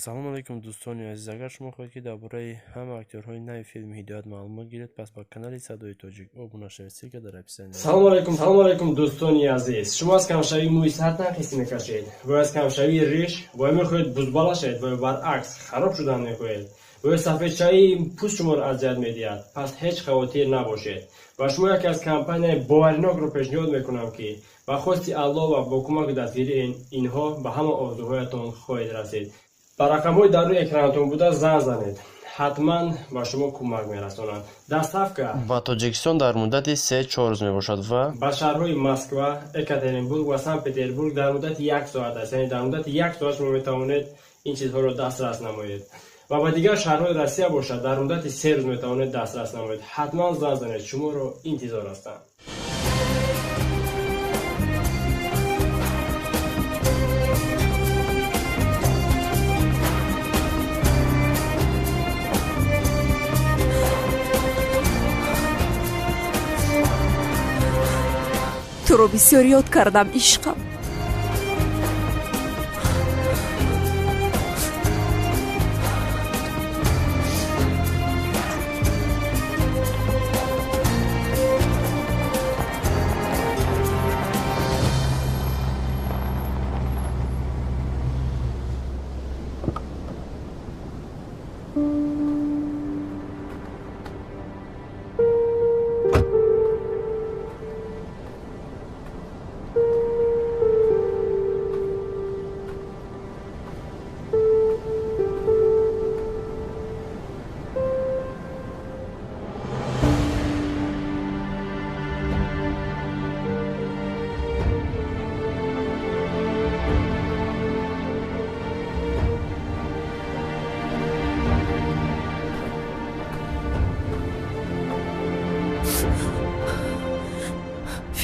Салом алейкум, дӯстони азиз. Агар шумо хоҳед, ки дар бораи ҳама актёрҳои нави филми Ҳидоят маълумот гиред, пас ба канали Садои Тоҷик обуна шавед. Ссылка дар описание. Салом алейкум, салом алейкум, дӯстони азиз. Шумо аз камшавии мӯи сар танқисӣ мекашед ва аз камшавии риш, ва мехоҳед бузбала шавед, ва баръакс хароб шудан мехоҳед, ва сафедшавии пӯст шуморо азият медиҳад, пас ҳеҷ хавотир набошед. Ва шумо яке аз компанияи боваринокро пешниҳод мекунам, ки ба хости Аллоҳ ва бо кӯмаки дастгирии инҳо ба ҳама орзуҳоятон хоҳед расид. Ба рақамҳои дар рӯи экранатон буда занг занед, ҳатман ба шумо кӯмак мерасонанд. Доставка ба Тоҷикистон дар муддати 3-4 рӯз мебошад ва ба шаҳрҳои Москва, Екатеринбург ва Санкт Петербург дар муддати як соат аст, яъне дар муддати як соат шумо метавонед ин чизҳоро дастрас намоед. Ва ба дигар шаҳрҳои Россия бошад, дар муддати 3 рӯз метавонед дастрас намоед. Ҳатман занг занед, шуморо интизор ҳастанд. Туро бисёр ёд кардам, ишқам.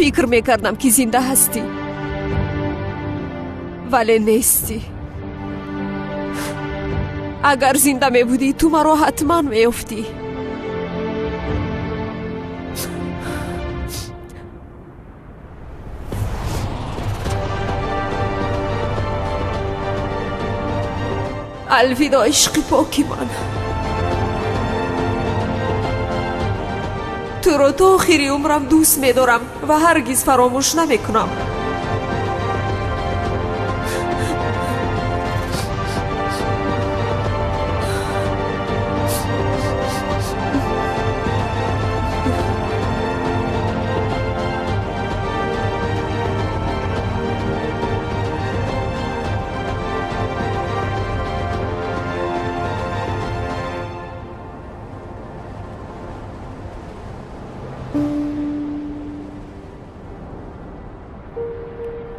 Фикр мекардам, ки зинда ҳастӣ, вале нестӣ. Агар зинда мебудӣ, ту маро ҳатман меёфтӣ. Алвидо, ишқи поки ман. Туро то охири умрам дӯст медорам ва ҳаргиз фаромӯш намекунам.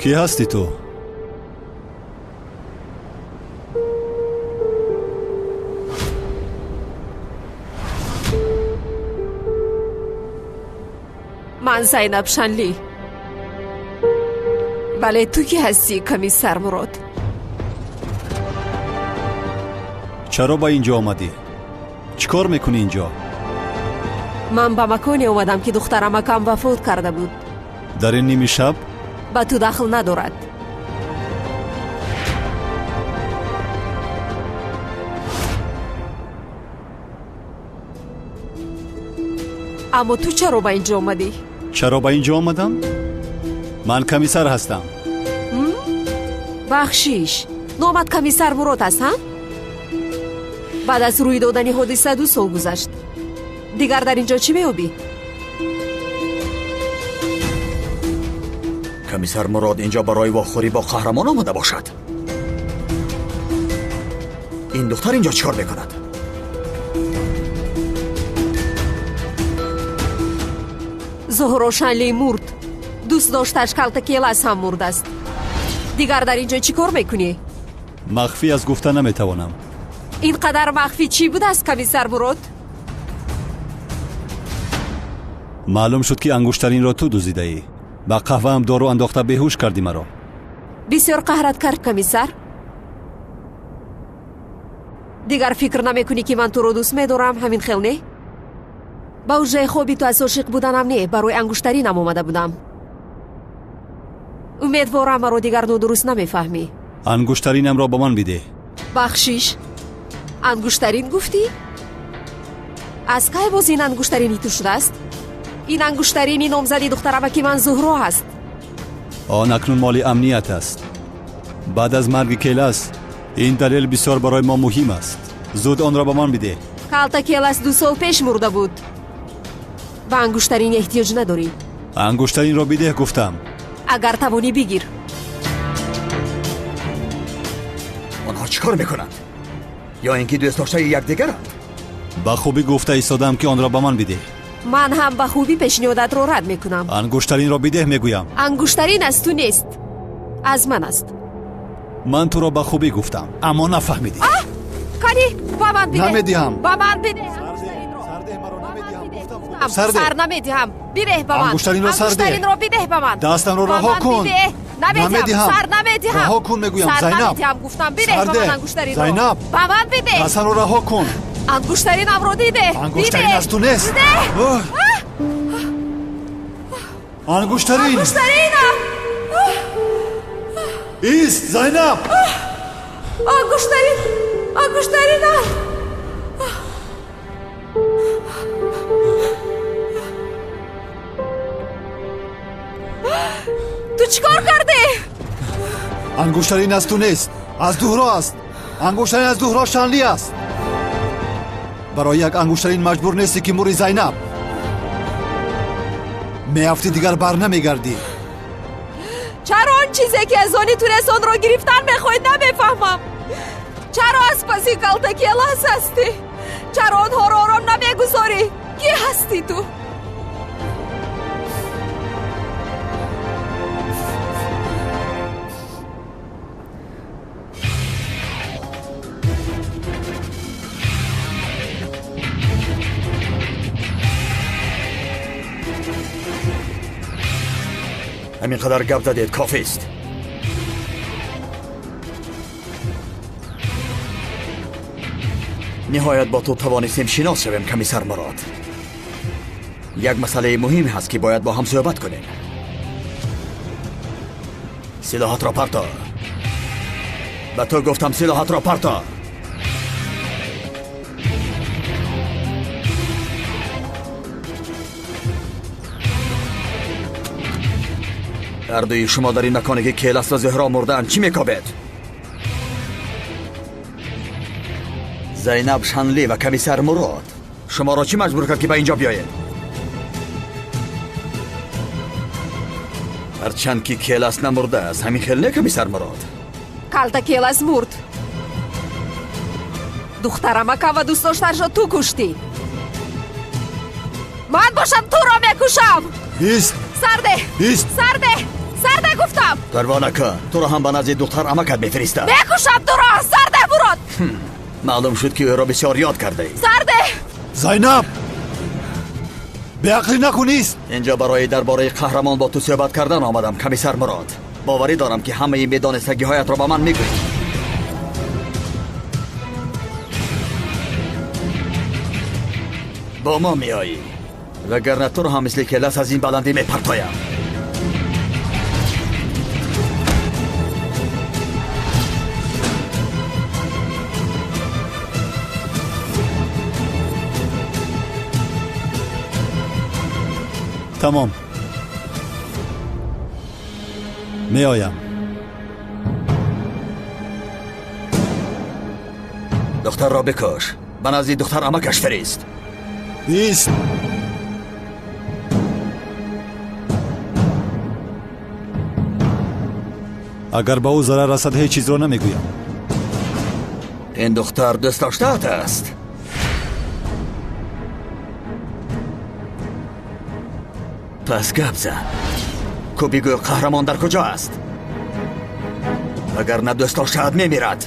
Кӣ ҳастӣ ту? Ман Зайнаб Шанлӣ. Вале ту кӣ ҳастӣ, комиссар Мурод? Чаро ба ин ҷо омадӣ? Чӣ кор мекунӣ ин ҷо? Ман ба маконе омадам, ки духтарамакам вафот карда буд. Дар ин ними шаб? Ба ту дахл надорад. Аммо ту чаро ба ин ҷо омадӣ? Чаро ба ин ҷо омадам? Ман комиссар ҳастам. Бахшиш, номат комиссар Мурод аст, ҳа? Баъд аз рӯй додани ҳодиса 2 сол гузашт. Дигар дар ин ҷо чӣ меёбӣ? Комиссар Мурод инҷо барои вохӯрӣ бо қаҳрамон омада бошад. Ин духтар инҷо чӣ кор мекунад? Зуҳро Шанлӣ мурд. Дӯст дошташ Калтакелас ҳам мурдааст. Дигар дар ин ҷо чӣ кор мекунӣ? Махфӣ аз гуфта наметавонам. Ин қадар махфӣ чӣ будааст, комиссар Мурод? Маълум шуд, ки ангуштаринро ту дуздидаӣ. Ба қаҳваам дору андохта беҳуш кардӣ маро. Бисёр қаҳрат кард, комиссар. Дигар фикр намекунӣ, ки ман туро дӯст медорам, ҳамин хел не? Ба ҳуҷраи хоби ту аз ошиқ буданам не, барои ангуштаринам омада будам. Умедворам, маро дигар нодуруст намефаҳмӣ. Ангуштаринамро ба ман бидеҳ. Бахшиш, ангуштарин гуфтӣ? Аз кай боз ин ангуштарини ту шудааст? Ин ангуштарини номзади духтарамаки ман Зуҳро аст. Он акнун моли амният аст. Баъд аз марги Келас ин далел бисёр барои мо муҳим аст. Зуд онро ба ман бидеҳ. Калта Келас 2 сол пеш мурда буд. Ба ангуштарин эҳтиёҷ надорӣ. Ангуштаринро бидеҳ гуфтам. Агар тавонӣ бигир. Онҳо чӣ кор мекунанд? Ё ин ки дӯстдоштаи якдигаранд? Ба хубӣ гуфта истодам ки онро ба ман бидеҳ. Ман ҳам ба хубӣ пешниҳодатро рад мекунам. Ангуштаринро бидеҳ мегӯям. Ангуштарин аз ту нест, аз ман аст. Ман туро ба хубӣ гуфтам, аммо нафаҳмидӣ. Кани, ба ман бидеҳ. Намедиҳам. Ба ман бидеҳ. Сар намедиҳам. Бидеҳ ба ман. Ангуштаринро сар деҳ. Ангуштаринро бидеҳ ба ман. Дастамро раҳо кун. Намедиҳам. Сар намедиҳам. Раҳо кун мегӯям. Зайнаб. Гуфтам бидеҳ ба ман ангуштаринро. Зайнаб. Ба ман бидеҳ. Дастамро раҳо кун. Ангуштаринамро дидеҳ. Ангуштарин аз ту нест. Ангуштарин. Ангуштаринам. Ист, Зайнаб. Ангуштарин. Ангуштаринам. Ту чӣ кор кардӣ? Ангуштарин аз ту нест, аз Зуҳро аст. Ангуштарин аз Зуҳро Шанли аст. Барои як ангуштарин маҷбур нестӣ ки мури Зайнаб. Меафтӣ дигар бар намегардӣ. Чаро он чизе ки аз они ту нест онро гирифтан мехоҳӣ намефаҳмам. Чаро аз паси калта Келас ҳастӣ? Чаро онҳоро ором намегузорӣ? Кӣ ҳастӣ ту? Ҳамин қадар гап задед кофист. Ниҳоят бо ту тавонистем шинос шавем, комиссар Мурод. Як масъалаи муҳим ҳаст ки бояд бо ҳам суҳбат кунем. Силоҳатро парто. Ба ту гуфтам силоҳатро парто. Ҳардуи шумо дар ин маконе ки Келас ва Зуҳро мурдаанд чӣ мекобед? Зайнаб Шанли ва комиссар Мурод шуморо чӣ маҷбур кард ки ба инҷо биёед? Ҳарчанд ки Келас намурдааст, ҳамин хел не, комиссар Мурод? Калта Келас мурд. Духтарамакам ва дӯстдоштаашро ту куштӣ. Ман бошам туро мекушам. Ист. Сарде. Ист. Сарде. Сарде гуфтам. Парво накун, туро ҳам ба назди духтар амакат мефиристам. Мекушам туро. Сарде Мурод. Маълум шуд ки ӯро бисёр ёд кардаӣ. Сарде. Зайнаб, беақлӣ накун. Ист. Инҷо барои дар бораи қаҳрамон бо ту суҳбат кардан омадам, комиссар Мурод. Боварӣ дорам ки ҳамаи медонистагиҳоятро ба ман мегӯӣ. Бо мо меоӣ, вагарна туро ҳам мисли Келас аз ин баландӣ мепартоям. Тамом, меоям. Духтарро бикуш, ба назди духтар амакаш фирист. Ист. Агар ба ӯ зарар расад, ҳеҷ чизро намегӯям. Ин духтар дӯстдоштаат аст. Пас гап зан. Ку бигӯ қаҳрамон дар куҷо аст? Агар на дӯстдоштаат мемирад.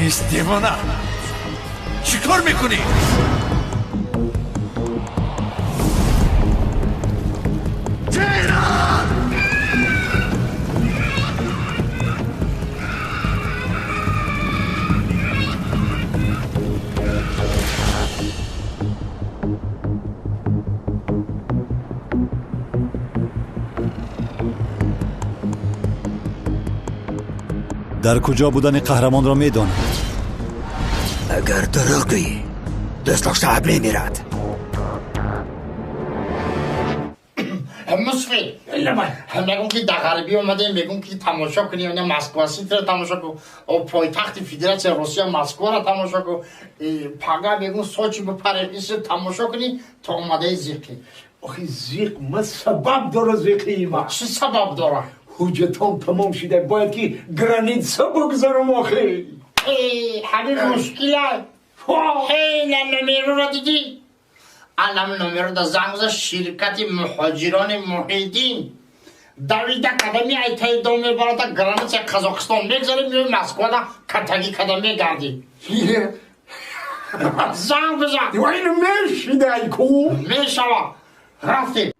Ист, девона! Чӣ кор мекунӣ? Дар куҷо будани қаҳрамонро медонад. Агар дурӯғ гӯӣ, дӯстдоштаат мемирад. Мусфи, мегӯм ки дар ғарбӣ омадем, мегӯм ки тамошо кунем, Москва Ситиро тамошо кун, пойтахти Федератсияи Русия Москваро тамошо кун, пага мегӯм Сочи бипарем, исо тамошо кунӣ, то омадаи зиқӣ. Охи зиқ, ма сабаб дора зиқии ма. Чӣ сабаб дора? Ҳуҷҷатон тамом шуда, бояд ки граница бигзарам охи. Ҳамин мушкила. На номероро дидӣ? Алам номеро да занг зад ширкати муҳоҷирони Муҳиддин. Давида када меай таи дом мебарада граница Қазоқистон мегзарем, меои Москвада катагӣ када мегардӣ. Занг бизан. Ин мешидай ку? Мешава. Рафтем.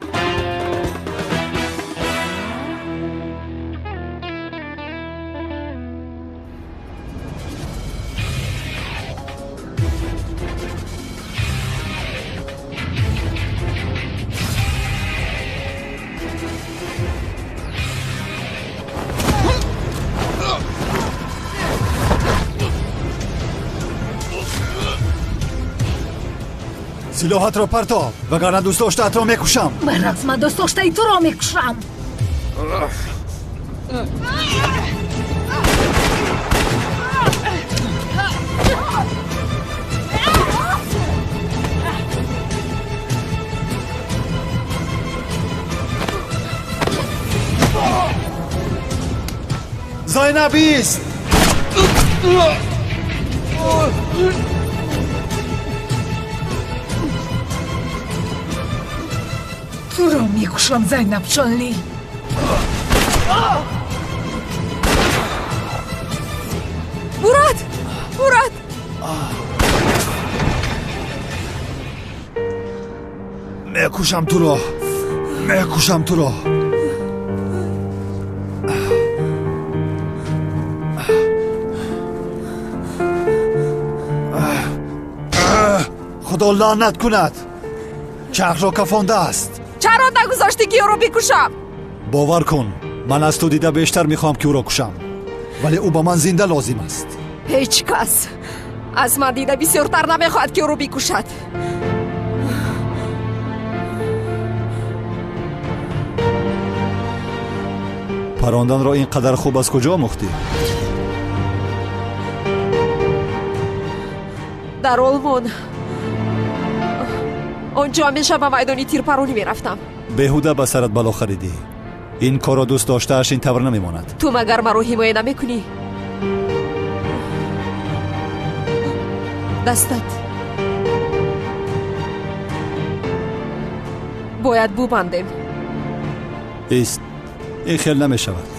Силоҳатро партоб, вагарна дӯстдоштаатро мекушам. Баръакс, ман дӯстдоштаи туро мекушам. Зайнаб ист! Туро мекушам, Зайнаб Шонли. Мурад! Мурад! Мекушам туро! Мекушам туро! Худо лаънат кунад! Чархро кафондааст. Чаро нагузоштӣ ки ӯро бикушам? Бовар кун, ман аз ту дида бештар мехоҳам ки ӯро кушам, вале ӯ ба ман зинда лозим аст. Ҳеҷ кас аз ман дида бисёртар намехоҳад ки ӯро бикушад. Паронданро ин қадар хуб аз куҷо омӯхтӣ? Дар Олмон. Он ҷо ҳамеша ба майдони тирпаронӣ мерафтам. Беҳуда ба сарат бало харидӣ. Ин корро дӯст доштааш ин тавр намемонад. Ту магар маро ҳимоя намекунӣ? Дастат бояд бубандем. Ист, ин хел намешавад.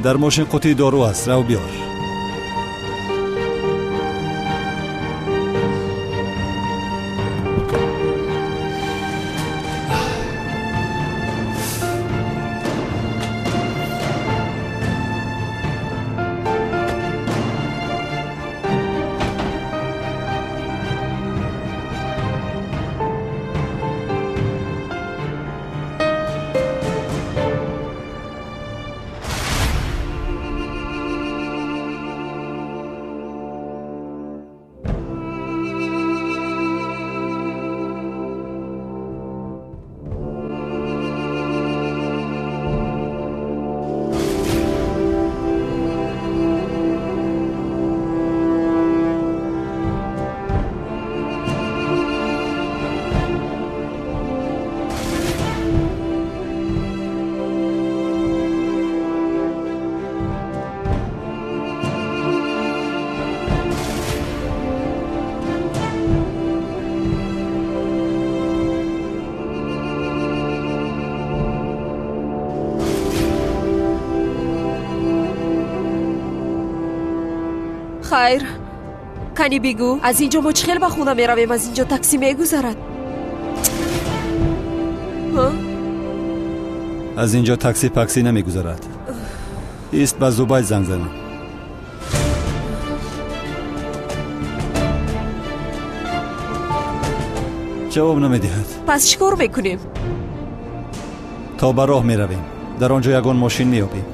Дар мошин қутии дору аст, рав биёр. Хайр, кани бигӯ, аз ин ҷо мо чӣ хел ба хона меравем? Аз ин ҷо таксӣ мегузарад? Аз ин ҷо такси паксӣ намегузарад. Ист, ба Зубайд занг занам. Ҷавоб намедиҳад. Пас чӣ кор мекунем? То ба роҳ меравем. Дар он ҷо ягон мошин меёбем.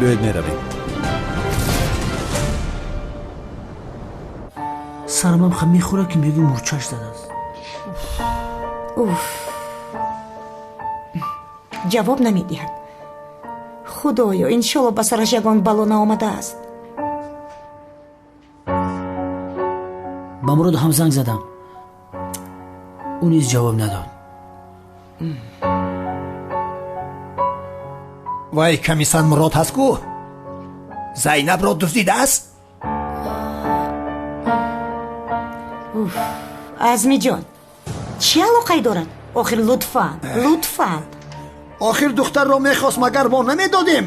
Биёед меравем. Сарамам хам мехӯрад, ки мегӯ мурчаш задааст. Уф, ҷавоб намедиҳад. Худоё, иншолло ба сараш ягон бало наомадааст. Ба Мурод ҳам занг задам, ӯ низ ҷавоб надод. Вай, комиссар Мурод ҳаст ку? Зайнабро дуздидааст? Уф, Азмиҷон, чӣ алоқае дорад? Охир лутфан, лутфан. Охир духтарро мехост, магар мо намедодем?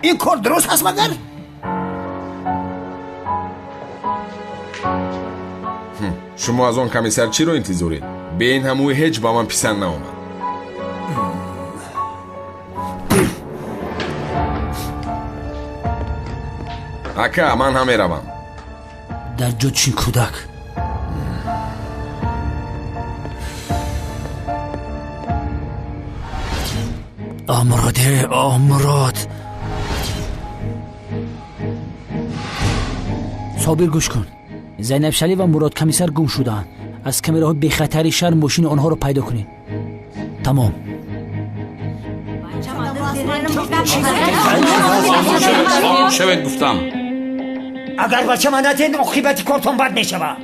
Ин кор дуруст ҳаст магар? Шумо аз он комиссар чиро интизоред? Бе ин ҳам ӯ ҳеҷ ба ман писанд наомад. Ака, ман ҳам меравам. Дар ҷо чин кӯдак. О Муроде, о Мурод. Собир, гӯш кун. Зайнаб Шалӣ ва Мурод комиссар гум шудаанд. Аз камераҳои бехатари шаҳр мошини онҳоро пайдо кунед. Тамом. Шавед гуфтам. Агар бачама натен, оқибати кортон бад мешавад.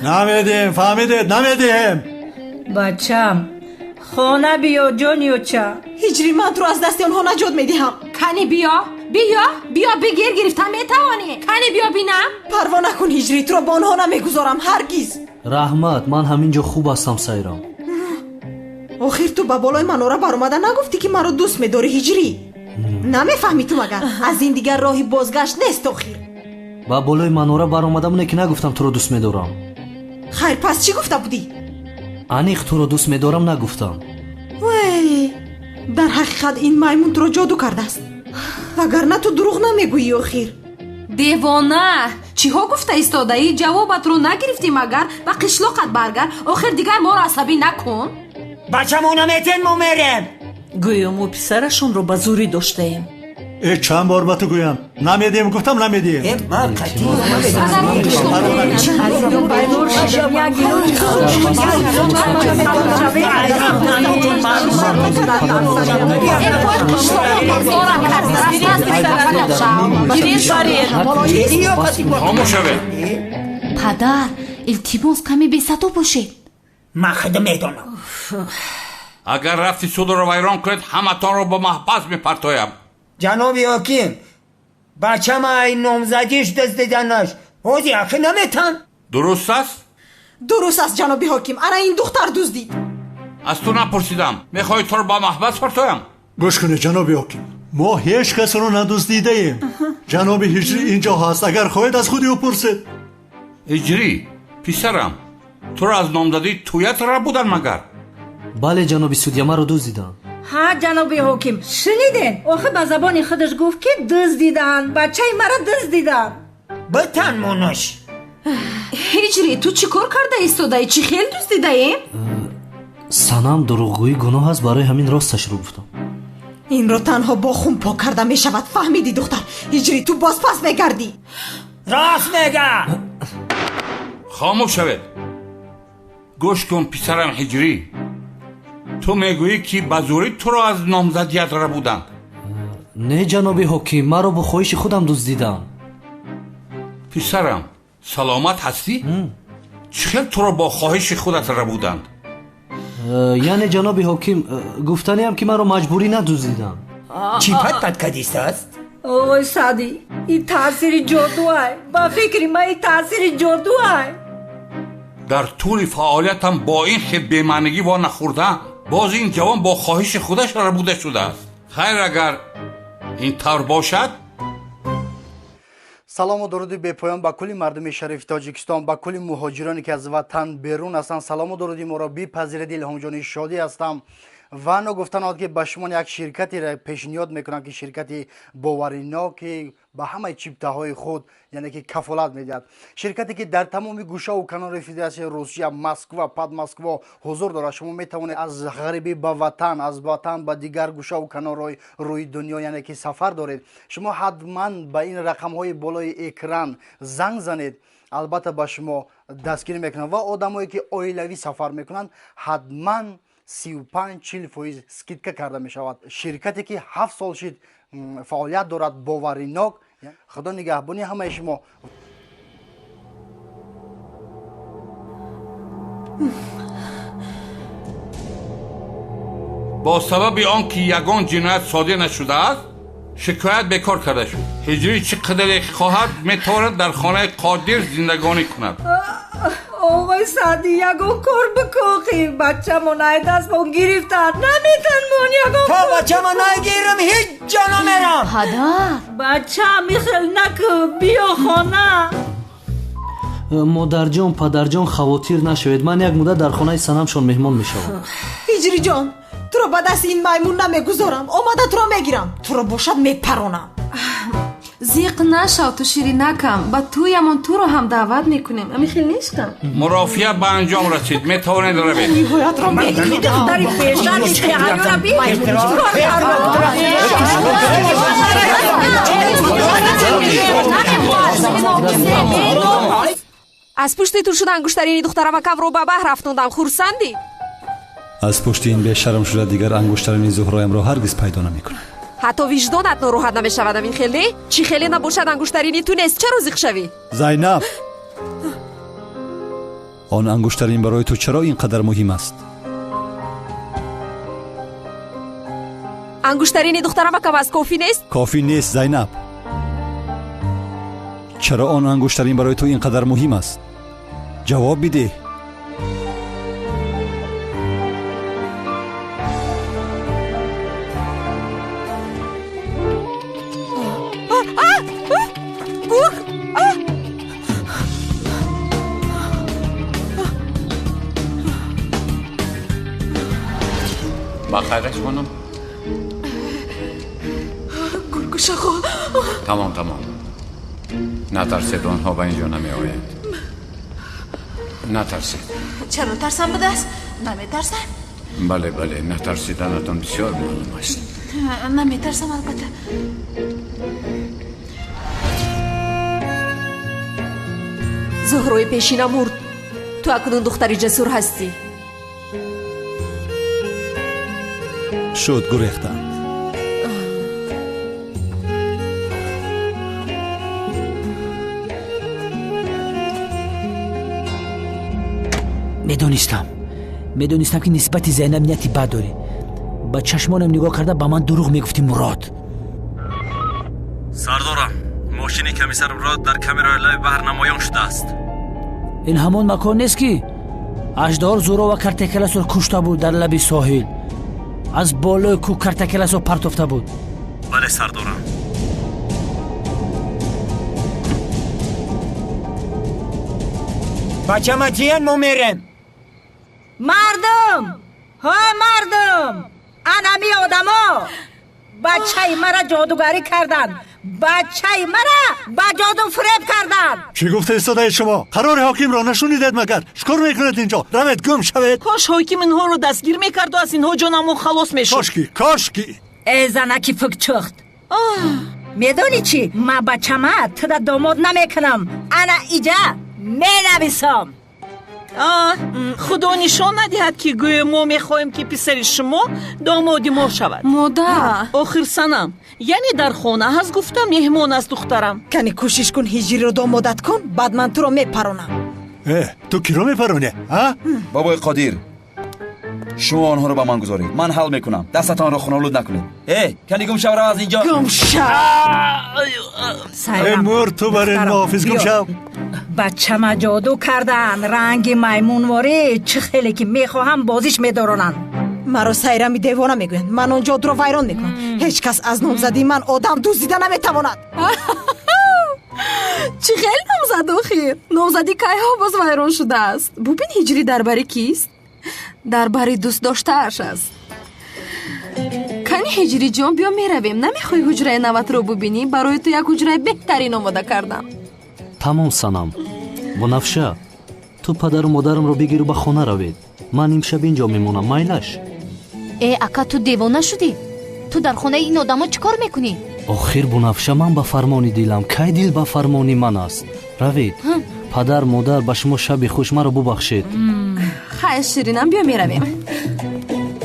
Намедиҳем, фаҳмидед, намедиҳем. Бачам, хона биё, ҷониёча. Ҳиҷри, ман туро аз дасти онҳо наҷот медиҳам. Кани биё, биё, биё, бигир, гирифта метавонӣ. Кани биё бинам. Парво накун, Ҳиҷрӣ, туро бо онҳо намегузорам ҳаргиз. Раҳмат, ман ҳамин ҷо хуб ҳастам, Сайрам. Охир ту ба болои манора баромада нагуфтӣ, ки маро дӯст медорӣ, Ҳиҷрӣ? Намефаҳмӣ ту магар? Аз ин дигар роҳи бозгашт нест охир. Ба болои манора баромадам, не ки нагуфтам туро дӯст медорам. Хайр, пас чӣ гуфта будӣ? Аниқ туро дӯст медорам нагуфтам. Вай, дар ҳақиқат ин маймун туро ҷоду кардааст. Вагарна ту дурӯғ намегӯӣ охир. Девона, чиҳо гуфта истодаӣ? Ҷавобатро нагирифтӣ магар? Ба қишлоқат баргард. Охир дигар моро асабӣ накун. Бачамо наметен, мо мерем. Гӯё мо писарашонро ба зӯрӣ доштаем. Э, чанд бор ба ту гӯям, намедиҳем, гуфтам намедиҳем. Хомӯш шавед. Падар, илтимос, каме бесадо бошед. Ман худам медонам. Агар рафти судро вайрон кунед, ҳаматонро ба маҳбас мепартоям. Ҷаноби ҳоким, бачама ай номзадиш дуздиданаш ҳози ахи наметан. Дуруст аст? Дуруст аст, ҷаноби ҳоким. Ана ин духтар дуздид. Аз ту напурсидам. Мехоҳӣ туро ба маҳбас партоям? Гӯш кунед, ҷаноби ҳоким, мо ҳеҷ касро надуздидаем. Ҷаноби Ҳиҷрӣ инҷо ҳаст, агар хоҳед аз худи ӯ пурсед. Ҳиҷрӣ, писарам, туро аз номзадии туят рабуданд магар? Бале, ҷаноби судя, маро дуздиданд. Ҳа, ҷаноби ҳоким, шуниден? Охир ба забони худаш гуфт, ки дуздиданд, бачаи маро дуздиданд. Битан монаш. Ҳиҷрӣ, ту чӣ кор карда истодаӣ? Чӣ хел дуздидаем? Санам, дурӯғгӯӣ гуноҳ аст, барои ҳамин росташро гуфтам. Инро танҳо бо хун пок карда мешавад, фаҳмидӣ, духтар? Ҳиҷрӣ, ту боз пас мегардӣ. Рост мега. Хомӯш шавед. Гӯш кун, писарам Ҳиҷрӣ, ту мегӯӣ, ки ба зӯрӣ туро аз номзадият рабуданд. Не, ҷаноби ҳоким, маро бо хоҳиши худам дуздиданд. Писарам, саломат ҳастӣ? Чӣ хел туро бо хоҳиши худат рабуданд? Яъне, ҷаноби ҳоким, гуфтаниам, ки маро маҷбурӣ надуздиданд. Чӣ пат пат кадистааст? Ой, Саъдӣ, ин таъсири ҷодуай. Ба фикри ман, ин таъсири ҷодуай. Дар тӯли фаъолиятам бо ин хел бемаънигӣ во нахӯрдаам. Боз ин ҷавон бо хоҳиши худаш рабуда шудааст. Хайр, агар ин тавр бошад. Салому дуруди бепоён ба кулли мардуми шарифи Тоҷикистон, ба кулли муҳоҷироне, ки аз ватан берун ҳастанд. Салому дуруди моро бипазиред. Илҳомҷони Шодӣ ҳастам Ва ногуфтан ки ба шумо як ширкатеро пешниҳод мекунам, ки ширкати боваринок, ки ба ҳамаи чиптаҳои худ, яъне ки кафолат медиҳад. Ширкате ки дар тамоми гӯшаву канори Федератсияи Русия, Москва, Подмосква ҳузур дорад. Шумо метавонед аз ғарибӣ ба ватан, аз ватан ба дигар гӯшаву канорҳои рӯи дунё, яъне ки сафар доред. Шумо ҳатман ба ин рақамҳои болои экран занг занед, албатта ба шумо дастгирӣ мекунанд. Ва одамое ки оилавӣ сафар мекунанд, ҳатман 35-40% скидка карда мешавад. Ширкате ки 7 сол шид фаъолият дорад, боваринок. Худо нигаҳбони ҳамаи шумо. Бо сабаби он ки ягон ҷиноят содир нашудааст, шикоят бекор карда шуд. Ҳиҷрӣ чӣ қадаре хоҳад, метавонад дар хонаи Қодир зиндагонӣ кунад. Оғои Саъдӣ, ягон кор бикоқӣ. Бачамон ай дастмон гирифтанд, наметанмон ягон. То бачама нагирам, ҳеҷ ҷо намерам. Падар, бачам, ихел накун, биё хона. Модарҷон, падарҷон, хавотир нашавед, ман як муддат дар хонаи санамшон меҳмон мешавам. Ҳиҷриҷон, туро ба дасти ин маймун намегузорам, омада туро мегирам, туро бошад мепаронам. Зиқ нашав ту, ширинакам, ба тӯямон туро ҳам даъват мекунем. Ами хел нестам. Мурофиа ба анҷом расид, метавонед равед. Ниҳоятро духтари бештар ҳаёра би. Аз пушти ту шуда ангуштарини духтарамакамро ба баҳр афтондам. Хурсандӣ? Аз пушти ин бешарм шуда дигар ангуштарини Зуҳроямро ҳаргиз пайдо намекунам. Ҳатто виҷдонат нороҳат намешавад, амин хеле? Чӣ хеле набошад, ангуштарини ту нест, чаро зиқ шавӣ? Зайнаб, он ангуштарин барои ту чаро ин қадар муҳим аст? Ангуштарини духтарамакам аз кофӣ нест? Кофӣ нест, Зайнаб. Чаро он ангуштарин барои ту ин қадар муҳим аст? Ҷавоб бидеҳ. Ба хайраш, хонум. Гургушахо. Тамом, тамом, натарсед, онҳо ба инҷо намеоянд, натарсед. Чаро тарсам будааст? Наметарсам. Бале, бале, натарсиданатон бисёр маълум аст. Наметарсам, албатта. Зуҳрои пешина мурд, ту акнун духтари ҷасур ҳастӣ. Шуд, гурехтанд. Медонистам, ки нисбати Зайнаб нияти бад дорӣ. Ба чашмонам нигоҳ карда ба ман дурӯғ мегуфтӣ, Мурод. Сардорам, мошини комиссар Мурод дар камераи лаби баҳр намоён шудааст. Ин ҳамон макон нест, ки аждаҳор Зӯро ва Картакеласро кушта буд дар лаби соҳил, аз болои кӯҳ Картакеласро партофта буд? Бале, сардорам. Бачама ҷиян, мо мерем. Мардум, ҳо мардум, анами одамо бачаи мара ҷодугарӣ карданд, бачаи мара ба ҷоду фиреб карданд. Чӣ гуфта истодаед шумо? Қарори ҳокимро нашунидед магар? Чӣ кор мекунед инҷо? Равед, гум шавед. Кош ҳоким инҳоро дастгир мекарду аз инҳо ҷонамон халос мешуд. Кошки, кошки. Э, занаки фукчухт, медонӣ чӣ? Ман бачама туда домод намекунам. Ана иҷа менависам. Худо нишон надиҳад, ки гӯё мо мехоҳем, ки писари шумо домоди мо шавад. Модар. Охир санам, яъне дар хона ҳаст гуфта меҳмон аст духтарам. Кани кӯшиш кун, ҳиҷриро домодат кун, баъд ман туро мепаронам. Э, ту киро мепаронӣ, а? Бобои Қодир, шумо онҳоро ба ман гузоред, ман ҳал мекунам. Дастатонро хунолуд накунед. Э, кани гум шав, рав аз инҷо. Гум шав. Э, мур, ту бар ин муҳофиз, гум шав. Бачама ҷоду кардан, ранги маймунворӣ, чӣ хеле ки мехоҳам бозиш медоронанд. Маро Сайрами девона мегӯянд. Ман он ҷодуро вайрон мекунам. Ҳеҷ кас аз номзадии ман одам дуздида наметавонад. Чӣ хел номзад охир? Номзадӣ кайҳо боз вайрон шудааст. Бубин, ҳиҷрӣ дар бари кист? Дар бари дӯстдоштааш аст. Кани Ҳиҷриҷон, биё меравем. Намехоҳӣ ҳуҷраи наватро бубинӣ? Барои ту як ҳуҷраи беҳтарин омода кардам. Тамом, Санам. Бунафша, ту падару модарамро бигиру ба хона равед. Ман имшаб инҷо мемонам, майлаш? Э, ака, ту девона шудӣ? Ту дар хонаи ин одамо чӣ кор мекунӣ? Охир, Бунафша, ман ба фармони дилам. Кай дил ба фармони ман аст? Равед. Падар, модар, ба шумо шаби хуш, маро бубахшед. Хайр, ширинам, биё меравем.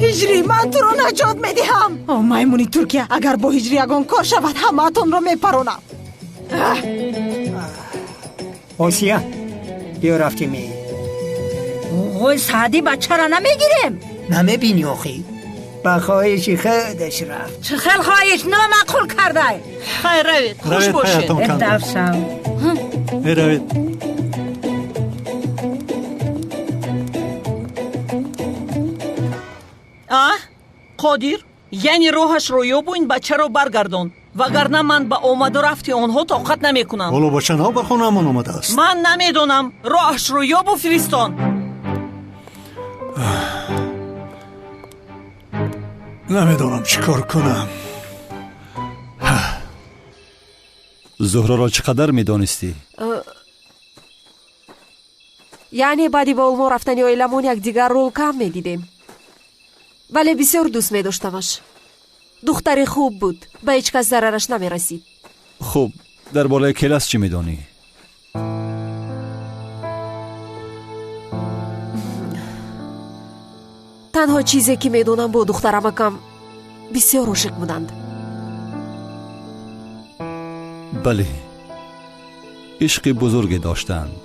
Ҳиҷрӣ, ман туро наҷот медиҳам. О, маймуни Туркия, агар бо Ҳиҷрӣ ягон кор шавад, ҳамаатонро мепаронам. Осия, биё рафтем. Ой, Саъдӣ, бачаро намегирем? Намебинӣ охӣ, ба хоҳиши худаш рафт. Чӣ хел хоҳиш? Номаъқул кардай. Хайр, равед, хуш бошед. Давшав. Равед. А, Қодир, яъне роҳашро ёбу ин бачаро баргардон, вагарна ман ба омаду рафти онҳо тоқат намекунам. Ҳоло бача нав ба хонаамон омадааст. Ман намедонам, роҳашро ёбу фиристон. Намедонам чӣ кор кунам. Зуҳроро чӣ қадар медонистӣ? Яъне баъди ба Олмон рафтани оиламон якдигарро кам медидем, вале бисёр дӯст медоштамаш. Духтари хуб буд, ба ҳеҷ кас зарараш намерасид. Хуб, дар бораи Келас чӣ медонӣ? Танҳо чизе ки медонам, бо духтарамакам бисёр ошиқ буданд. Бале, ишқи бузурге доштанд,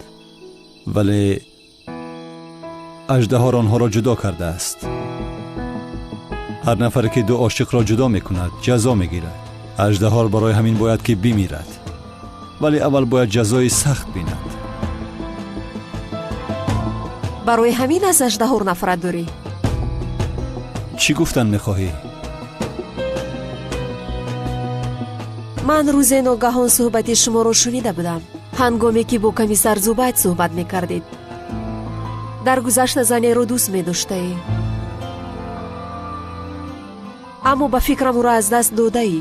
вале аждаҳор онҳоро ҷудо кардааст. Ҳар нафаре ки ду ошиқро ҷудо мекунад, ҷазо мегирад. Аждаҳор барои ҳамин бояд ки бимирад, вале аввал бояд ҷазои сахт бинад. Барои ҳамин аз аждаҳор нафрат дорӣ? Чӣ гуфтан мехоҳӣ? Ман рӯзе ногаҳон суҳбати шуморо шунида будам, ҳангоме ки бо комиссар Зубайд суҳбат мекардед. Дар гузашта занеро дӯст медоштаӣ, аммо ба фикрам ӯро аз даст додаӣ.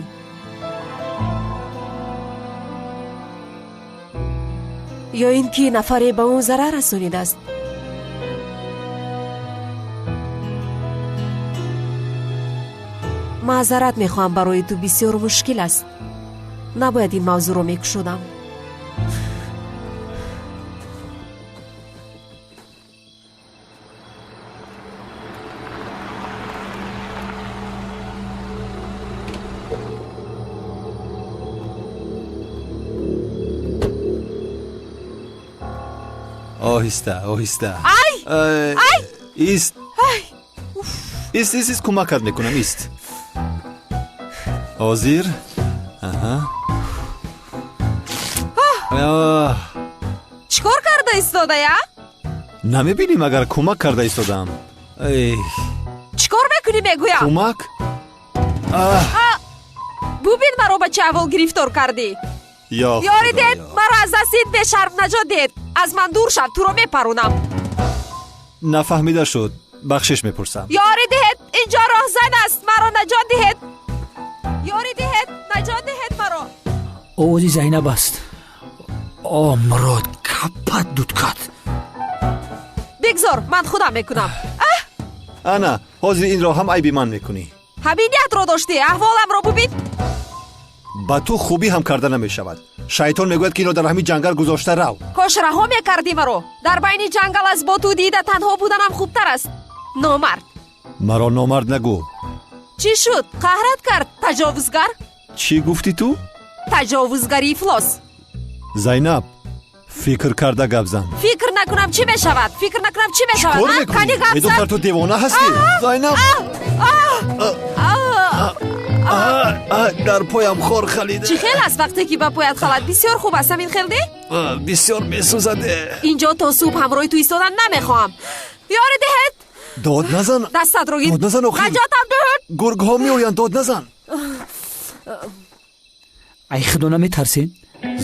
Ё ин ки нафаре ба ӯ зарар расонидааст. Маъзарат мехоҳам, барои ту бисёр мушкил аст. Набояд ин мавзӯъро мекушодам. Оҳиста, оҳиста. Ай! Ай! Ист. Ист, ист, ист, кӯмакат мекунам, ист. Ҳозир. Аҳа. Чӣ кор карда истодая? Намебинӣ, магар кӯмак карда истодаам. Чӣ кор мекунӣ, мегӯям? Кӯмак? Бубин, маро ба чӣ аҳвол гирифтор кардӣ. Ёрӣ дед, маро аз дасти ин бешарм наҷот дед. Аз ман дур шав, туро мепаронам. Нафаҳмида шуд, бахшиш мепурсам. Ёрӣ диҳед, инҷо роҳзан аст, маро наҷот диҳед. Ёрӣ диҳед, наҷот диҳед маро. Овози Зайнаб аст. О, Мурод, капат дудкат. Бигзор, ман худам мекунам. Ана, ҳозир инро ҳам айби ман мекунӣ. Ҳамин ниятро доштӣ, аҳволамро бубин. Ба ту хубӣ ҳам карда намешавад. Шайтон мегӯяд, ки инро дар ҳамин ҷангал гузошта рав. Кош раҳо мекардӣ маро. Дар байни ҷангал аз бо ту дида танҳо буданам хубтар аст. Номард. Маро номард нагӯ. Чӣ шуд? Қаҳрат кард, таҷовузгар? Чӣ гуфтӣ ту? Таҷовузгари ифлос. Зайнаб, фикр карда гап зан. Фикр накунам чӣ мешавад? Фикр накунам чӣ мешавад? Чӣ кор мекунӣ? Медонам, ту девона ҳастӣ. Зайнаб! Дар поям хор халида. Чӣ хел аст вақте ки ба поят халад? Бисёр хуб аст, ҳамин хел не? Бисёр месӯзад. Инҷо то субҳ ҳамроҳи ту истодан намехоҳам. Ёрӣ диҳед! Дод назан. Дастатро гир. Дод назан, охир. Наҷотам диҳед! Гургҳо меоянд, дод назан. Ай худо, наметарсед?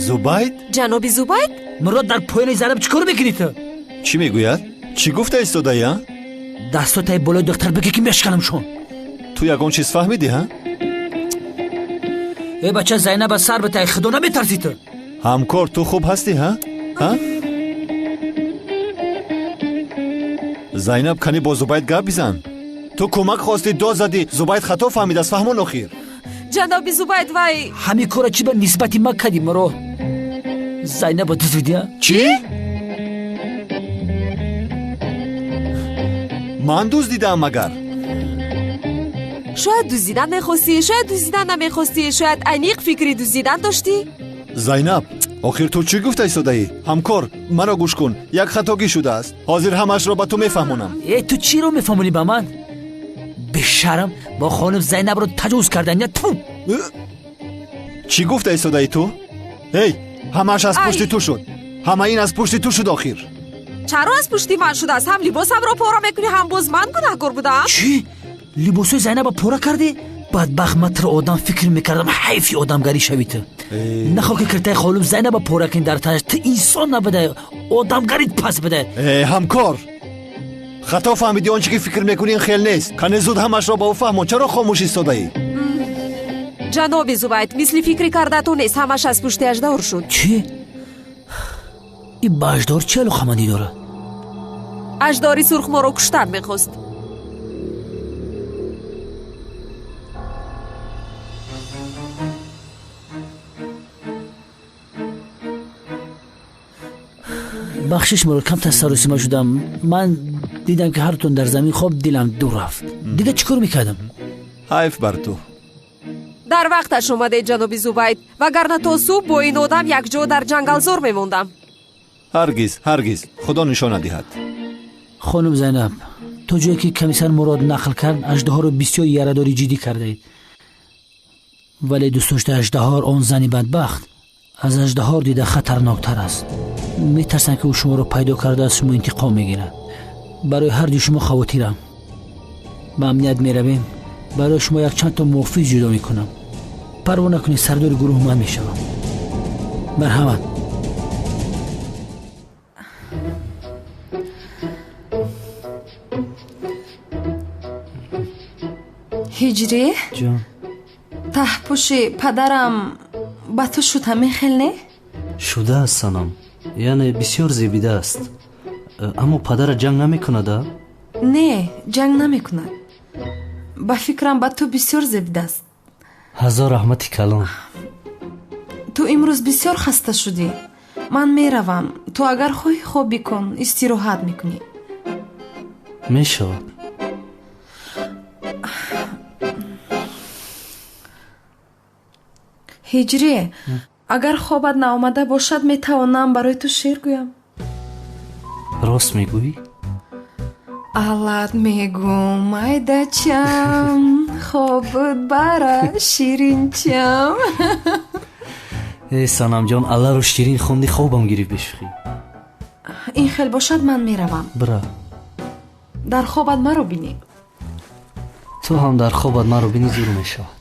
Зубайд? Ҷаноби Зубайд? Мурод, дар поёни Зайнаб чӣ кор мекунӣ ту? Чӣ мегӯяд? Чӣ гуфта истодаӣ, а? Дастотаи болои духтар бигӣ, ки мешканамшон. Ту ягон чиз фаҳмидӣ, ҳа? Э бача, Зайнаба сар битай, худо наметарсӣ ту? Ҳамкор, ту хуб ҳастӣ, ҳа? Ҳа? Зайнаб, кани бо Зубайд гап бизан. Ту кӯмак хостӣ, дод задӣ, Зубайд хато фаҳмидааст, фаҳмон охир. Ҷаноби Зубайд, вай ҳамин кора чӣ ба нисбати ма кардӣ, маро Зайнаба дуздидӣ? Чӣ? Ман дуздидаам магар? Шояд дуздидан мехостӣ, шояд дуздидан намехостӣ, шояд аниқ фикри дуздидан доштӣ. Зайнаб, охир ту чӣ гуфта истодаӣ? Ҳамкор, маро гӯш кун, як хатогӣ шудааст. Ҳозир ҳамаашро ба ту мефаҳмонам. Э, ту чиро мефаҳмонӣ ба ман? Бешарм, бо хонум Зайнабро таҷовуз кардан я ту. Чӣ гуфта истодаӣ ту? Эй, ҳамааш аз пушти ту шуд. Ҳама ин аз пушти ту шуд охир. Чаро аз пушти ман шудааст? Ҳам либосамро пора мекунӣ, ҳам боз ман гунаҳкор будаам? Чӣ? Либосҳои Зайнаба пора кардӣ? Бадбахт, ман туро одам фикр мекардам, ҳайфи одамгарӣ шавӣ ту. Нахоҳ ки киртаи холум Зайнаба пора кунӣ дар танаш. Ту инсон набудай, одамгарит пас будай. Э, ҳамкор, хато фаҳмидӣ, он чӣ ки фикр мекунӣ ин хел нест. Кане зуд ҳамашро ба ӯ фаҳмон, чаро хомӯш истодаӣ? Ҷаноби Зубайд, мисли фикри кардатон нест, ҳамаш аз пушти аждаҳор шуд. Чӣ? Ин ба аждаҳор чӣ алоқамандӣ дорад? Аждаҳори сурх моро куштан мехост. Бахшиш, моро камтар саросима шудам. Ман дидам ки ҳартон дар замин хоб, дилам дур рафт. Дига чӣ кор мекардам? Ҳайф бар ту. Дар вақташ омадед, ҷаноби Зубайд, вагарна то субҳ бо ин одам якҷо дар ҷангалзор мемондам. Ҳаргиз, ҳаргиз, худо нишон надиҳад. Хонум Зайнаб, то ҷое ки комиссар Мурод нақл кард, аждаҳорро бисёр ярадори ҷиддӣ кардаед. Вале дӯстдоштаи аждаҳор, он зани бадбахт, аз аждаҳор дида хатарноктар аст. Метарсам ки ӯ шуморо пайдо карда аз шумо интиқом мегирад. Барои ҳарду шумо хавотирам. Ба амният меравем, барои шумо якчанд то муҳофиз ҷудо мекунам. Парво накунед, сардори гурӯҳ ман мешавам. Марҳамат. Ҳиҷрӣ, ҷон. Таҳпӯши падарам ба ту шуд ҳамин хел, не? Шудааст, санам, яъне бисёр зебидааст. Аммо падара ҷанг намекунад, а? Не, ҷанг намекунад. Ба фикрам, ба ту бисёр зебидааст. Ҳазор раҳмати калон. Ту имрӯз бисёр хаста шудӣ. Ман меравам, ту агар хоҳӣ хоб бикун, истироҳат мекунӣ. Мешавад. Ҳиҷрӣ, агар хобат наомада бошад, метавонам барои ту шеър гӯям. Рост мегӯӣ? Аллат мегӯм, майдачам, хобут бара, ширинчам. Э, санамҷон, алларо ширин хонди, хобам гирифт, бешӯхӣ. Ин хел бошад, ман меравам. Бира. Дар хобат маро бинӣ. Ту ҳам дар хобат маро бинӣ, зур мешавад.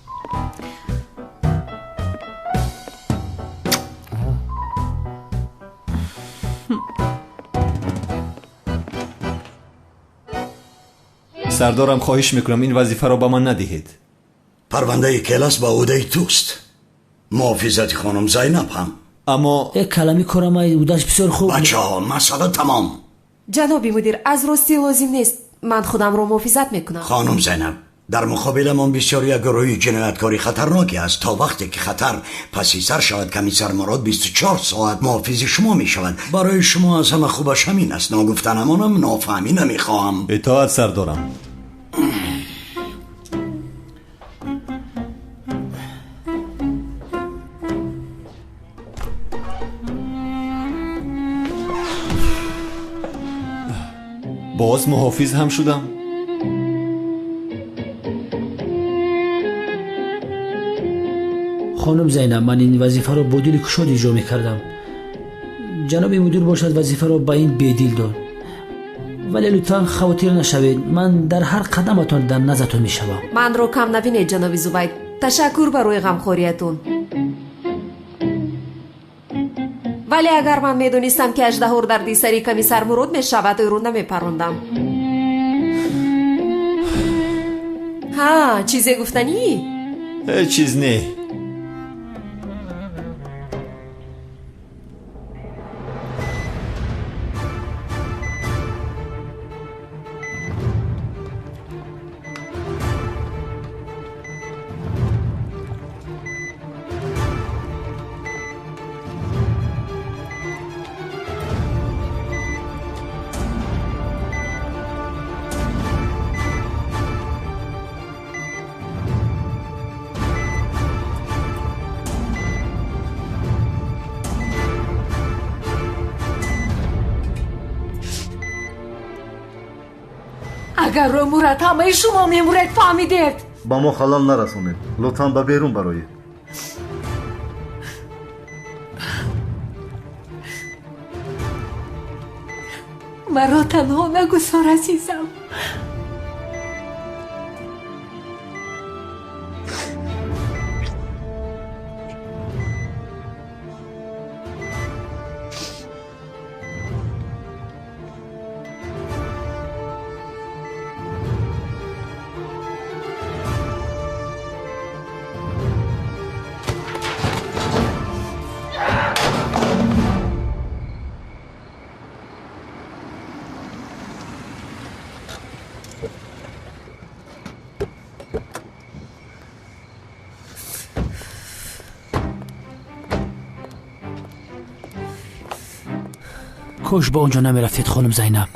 Сардорам, хоҳиш мекунам, ин вазифаро ба ман надиҳед. Парвандаи Келас ба ӯҳдаи туст, муҳофизати хонум Зайнаб ҳам. Аммо э, калами корамай удаш бисёр хуб. Бачаҳо, масъала тамом. Ҷаноби мудир, аз ростӣ лозим нест, ман худамро муҳофизат мекунам. Хонум Зайнаб, дар муқобиламон бисёр як гурӯҳи ҷинояткори хатарноке аст. То вақте ки хатар паси сар шавад, комиссар Мурод 24 соат муҳофизи шумо мешавад. Барои шумо аз ҳама хубаш ҳамин аст. Ногуфта намонам, нофаҳмӣ намехоҳам. Итоат, сардорам. Боз муҳофиз ҳам шудам. Хонум Зайнаб, ман ин вазифаро бо дили кушод иҷро мекардам. Ҷаноби мудир бошад, вазифаро ба ин бедил дод. Вале лутфан хавотир нашавед, ман дар ҳар қадаматон дар назартон мешавам. Манро кам набинед, ҷаноби Зубайд. Ташаккур барои ғамхориятон. Вале агар ман медонистам, ки аждаҳор дарди сари комиссар Мурод мешавад, ӯро намепарондам. Ҳа, чизе гуфтанӣ? Ҳеҷ чиз не. Агар ӯ мурад, ҳамаи шумо мемуред, фаҳмидед? Ба мо халал нарасонед, лутфан ба берун бароед. Маро танҳо нагузор, азизам. Кош ба он ҷо намерафтед, хонум Зайнаб.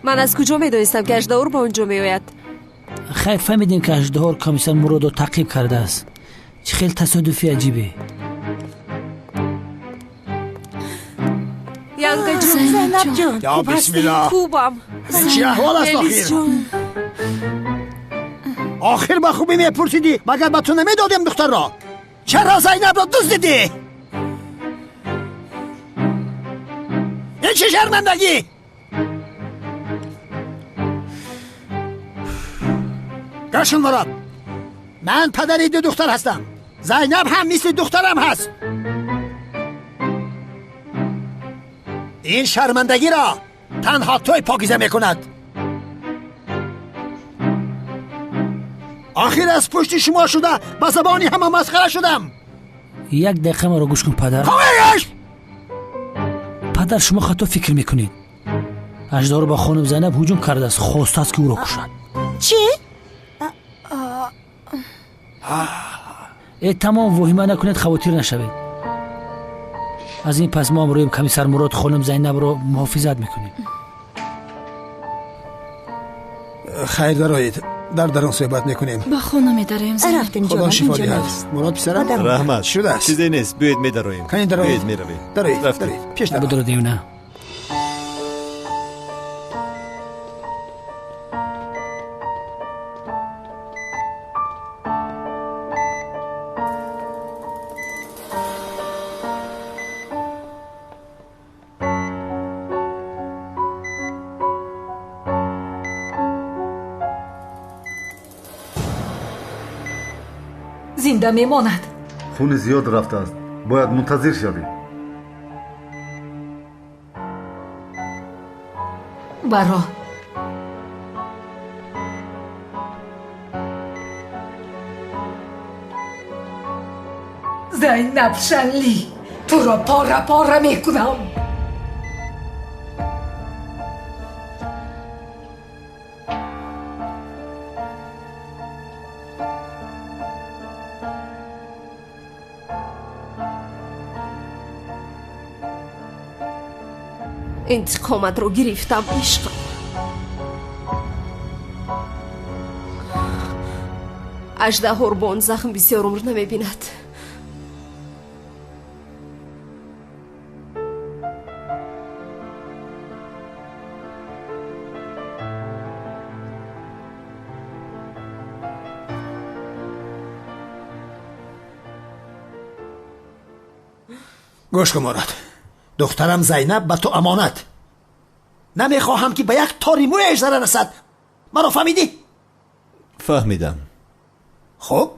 Ман аз куҷо медонистам, ки аждаҳор ба он ҷо меояд? Хайр, фаҳмидем, ки аждаҳор комиссар Муродро таъқиб кардааст. Чӣ хел тасодуфи аҷибе. Янкаҷон, Зайнабҷон, Я бисмилла. Хубам. Чӣ аҳвол аст охир? Охир ба хубӣ мепурсидӣ, магар ба ту намедодем духтарро? Чаро Зайнабро дуздидӣ? Ин чӣ шармандагӣ? Гӯш кун, Мурод, ман падари ду духтар ҳастам. Зайнаб ҳам мисли духтарам ҳаст. Ин шармандагиро танҳо той покиза мекунад. Охир аз пушти шумо шуда ба забони ҳама масхара шудам. Як дақиқа маро гӯш кун, падар. Хомӯш! Падар, шумо хато фикр мекунед. Аждаҳор ба хонум Зайнаб ҳуҷум кардааст, хостааст, ки ӯро кушад. Чӣ? Э, тамом, воҳима накунед, хавотир нашавед. Аз ин пас мо ҳамроҳи комиссар Мурод хонум Зайнабро муҳофизат мекунем. Хайр, дароед, дар дарун суҳбат мекунем. Ба хона медароем, Зайнаб. Рафтем, Худо ҷонам, шифо инҷо диҳад. нест. Мурод писарам? Раҳмат. Шудааст. Чизе нест, биёед медароем. Кани дароед. Биёед меравем. Дароед, Рафтем. дароед. Пеш дароед. Бидро, девна. Зинда мемонад. Хуни зиёд рафтааст, бояд мунтазир шавӣ. Баро. Зайнаб Шанли, туро пора пора мекунам. Интиқоматро гирифтам, ишқам. Аждаҳор бо он захм бисёр умр намебинад. Гӯш кун, Мурод, духтарам Зайнаб ба ту амонат. Намехоҳам, ки ба як тори мӯяш зарар расад. Маро фаҳмидӣ? Фаҳмидам. Хуб.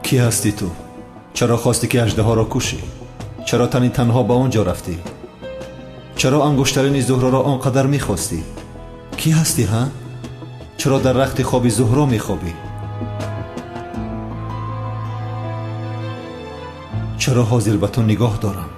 Кӣ ҳастӣ ту? Чаро хостӣ ки аждаҳоро кушӣ? Чаро тани танҳо ба он ҷо рафтӣ? Чаро ангуштарини Зуҳроро он қадар мехостӣ? Кӣ ҳастӣ, ҳа? Чаро дар рахти хоби Зуҳро мехобӣ? Чаро ҳозир ба ту нигоҳ дорам?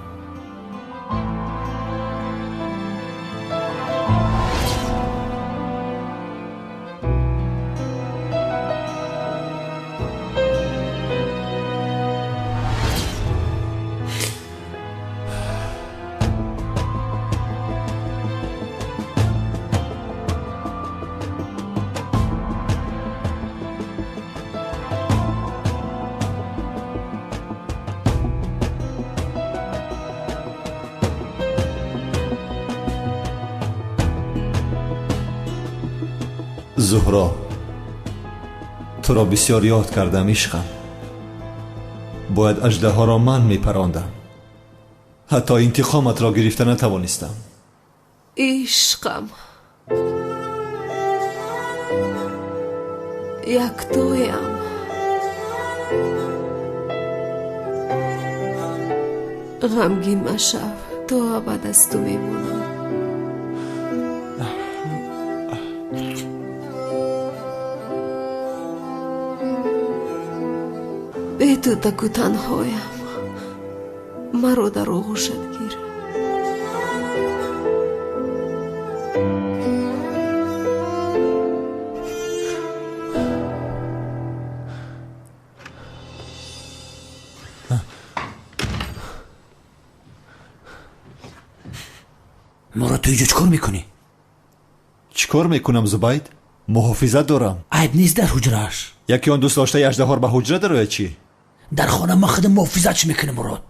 Зуҳро, туро бисёр ёд кардам, ишқам. Бояд аждаҳоро ман мепарондам. Ҳатто интиқоматро гирифта натавонистам. Ишқам, яктоям. Ғамгин машав, то абад аз ту мемонам. Бе ту таку танҳоям, маро дар оғӯшат гир. Мурод, ту инҷо чӣ кор мекунӣ? Чӣ кор мекунам, Зубайд? Муҳофизат дорам. Айб нест дар ҳуҷрааш. Яке он дӯстдоштаи аждаҳор ба ҳуҷра дарояд чӣ? Дар хона ман худам муҳофизатш мекунам, Мурод.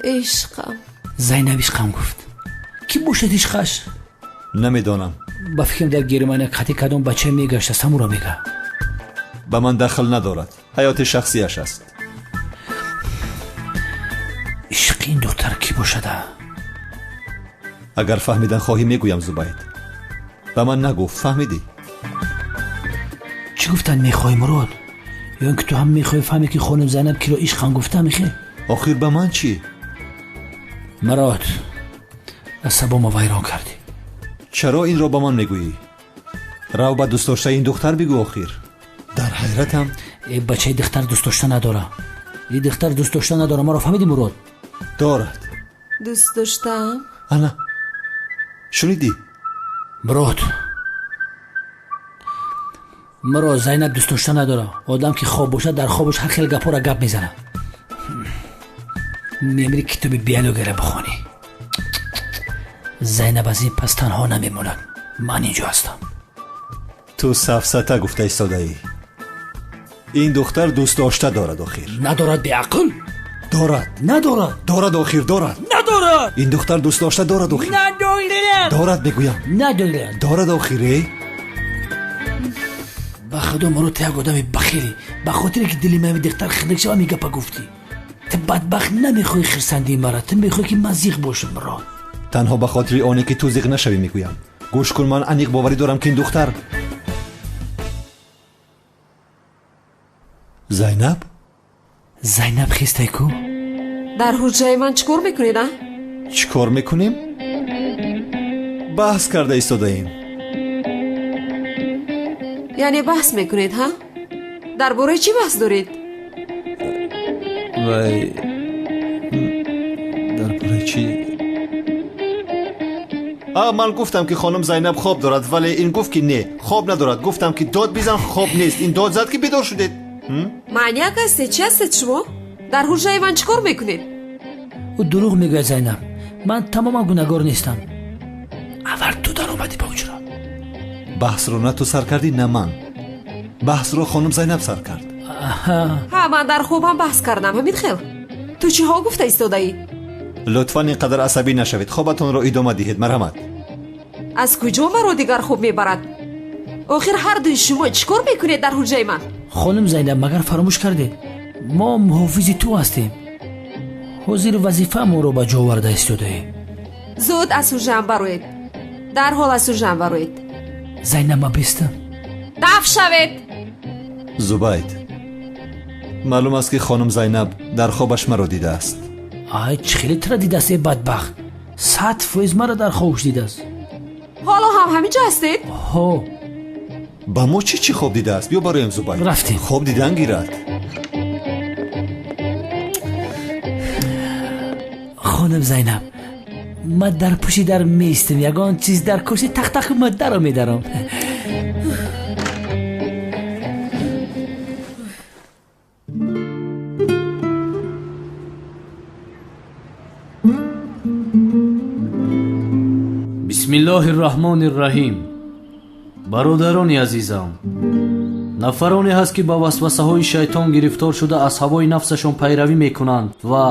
Ишқам. Зайнаб ишқам гуфт. Кӣ бошад ишқаш? Намедонам. Ба фикрам дар Германия қати кадом бача мегаштааст, ҳамуро мега. Ба ман дахл надорад. Ҳаёти шахсияш аст. Ишқи ин духтар кӣ бошада? Агар фаҳмидан хоҳӣ мегӯям, Зубайд. Ба ман нагуфт, фаҳмидӣ? Чӣ гуфтан мехоҳӣ, Мурод? Ё ин ки ту ҳам мехоҳӣ фаҳме ки хонум Зайнаб киро ишқам гуфта мехе? Охир ба ман чӣ? Мурод, асабома вайрон кардӣ. Чаро инро ба ман мегӯӣ? Рав ба дӯстдоштаи ин духтар бигӯ охир. Дар ҳайратам. Э, бачаи духтар дӯстдошта надора. И духтар дӯстдошта надора, маро фаҳмидӣ, Мурод? Дорад. Дӯст доштаам? Ана, шунидӣ? Мурод, Мурод, Зайнаб дӯстдошта надора. Одам ки хоб бошад, дар хобаш ҳар хел гапҳоро гап мезанад. Мемири китоби биологияро бихонӣ. Зайнаб аз ин пас танҳо намемонад. Ман инҷо ҳастам. Ту сафсата гуфта истодаӣ. Ин духтар дӯстдошта дорад охир. Надорад, беақл? Дорад. Надорад. Дорад охир, дорад. Надорад. Ин духтар дӯстдошта дорад охир. Надорад. Дорад мегӯям. Надорад. Дорад охир, эй. Ба худо, Мурод, ту як одами бахилӣ. Ба хотире ки дили ман духтар хунук шава ин гапа гуфтӣ. Ту бадбахт намехоҳӣ хирсандии мара, ту мехоҳӣ ки ман зиқ бошам, Мурод. Танҳо ба хотири оне ки ту зиқ нашавӣ мегӯям. Гӯш кун, ман аниқ боварӣ дорам ки ин духтар Зайнаб? Зайнаб хестай ку? Дар ҳуҷраи ман чӣ кор мекунед, а? Чӣ кор мекунем? Баҳс карда истодаем. Яъне баҳс мекунед, ҳа? Дар бораи чӣ баҳс доред? Вай, дар бораи чӣ? Ман гуфтам ки хонум Зайнаб хоб дорад, вале ин гуфт ки не, хоб надорад. Гуфтам ки дод бизан, хоб нест. Ин дод зад ки бедор шудед. Маняк ҳастед? Чӣ ҳастед шумо? Дар ҳуҷраи ман чӣ кор мекунед? Ӯ дурӯғ мегӯяд, Зайнаб. Ман тамоман гунаҳгор нестам. Аввал ту даромадӣ ба ҳуҷра. Баҳсро на ту сар кардӣ, на ман. Баҳсро хонум Зайнаб сар кард. Ҳа, ман дар хобам баҳс кардам, ҳамин хел. Ту чиҳо гуфта истодаӣ? Лутфан ин қадар асабӣ нашавед. Хобатонро идома диҳед, марҳамат. Аз куҷо маро дигар хоб мебарад? Охир ҳар дуи шумо чӣ кор мекунед дар ҳуҷраи ман? Хонум Зайнаб, магар фаромӯш кардед? Мо муҳофизи ту ҳастем. Ҳозир вазифаамонро ба ҷо оварда истодаем. Зуд аз ҳуҷраам бароед, дарҳол аз ҳуҷраам бароед. Зайнаб, ма бистам. Даф шавед. Зубайд, маълум аст, ки хонум Зайнаб дар хобаш маро дидааст. Ай, чӣ хеле тура дидааст, э бадбахт? 100% маро дар хобш дидааст. Ҳоло ҳам ҳамин ҷо ҳастед? Ҳо. Ба мо чӣ чӣ хоб дидааст? Биё бароем, Зубайд. Рафтем. Хоб дидан гирад. Хонум Зайнаб, ма дар пушти дар меистам, ягон чиз дар курси тахтах ма даро медарам. Бисмиллоҳи рраҳмони рраҳим. Бародарони азизам, нафароне ҳаст, ки ба васвасаҳои шайтон гирифтор шуда, аз ҳавои нафсашон пайравӣ мекунанд ва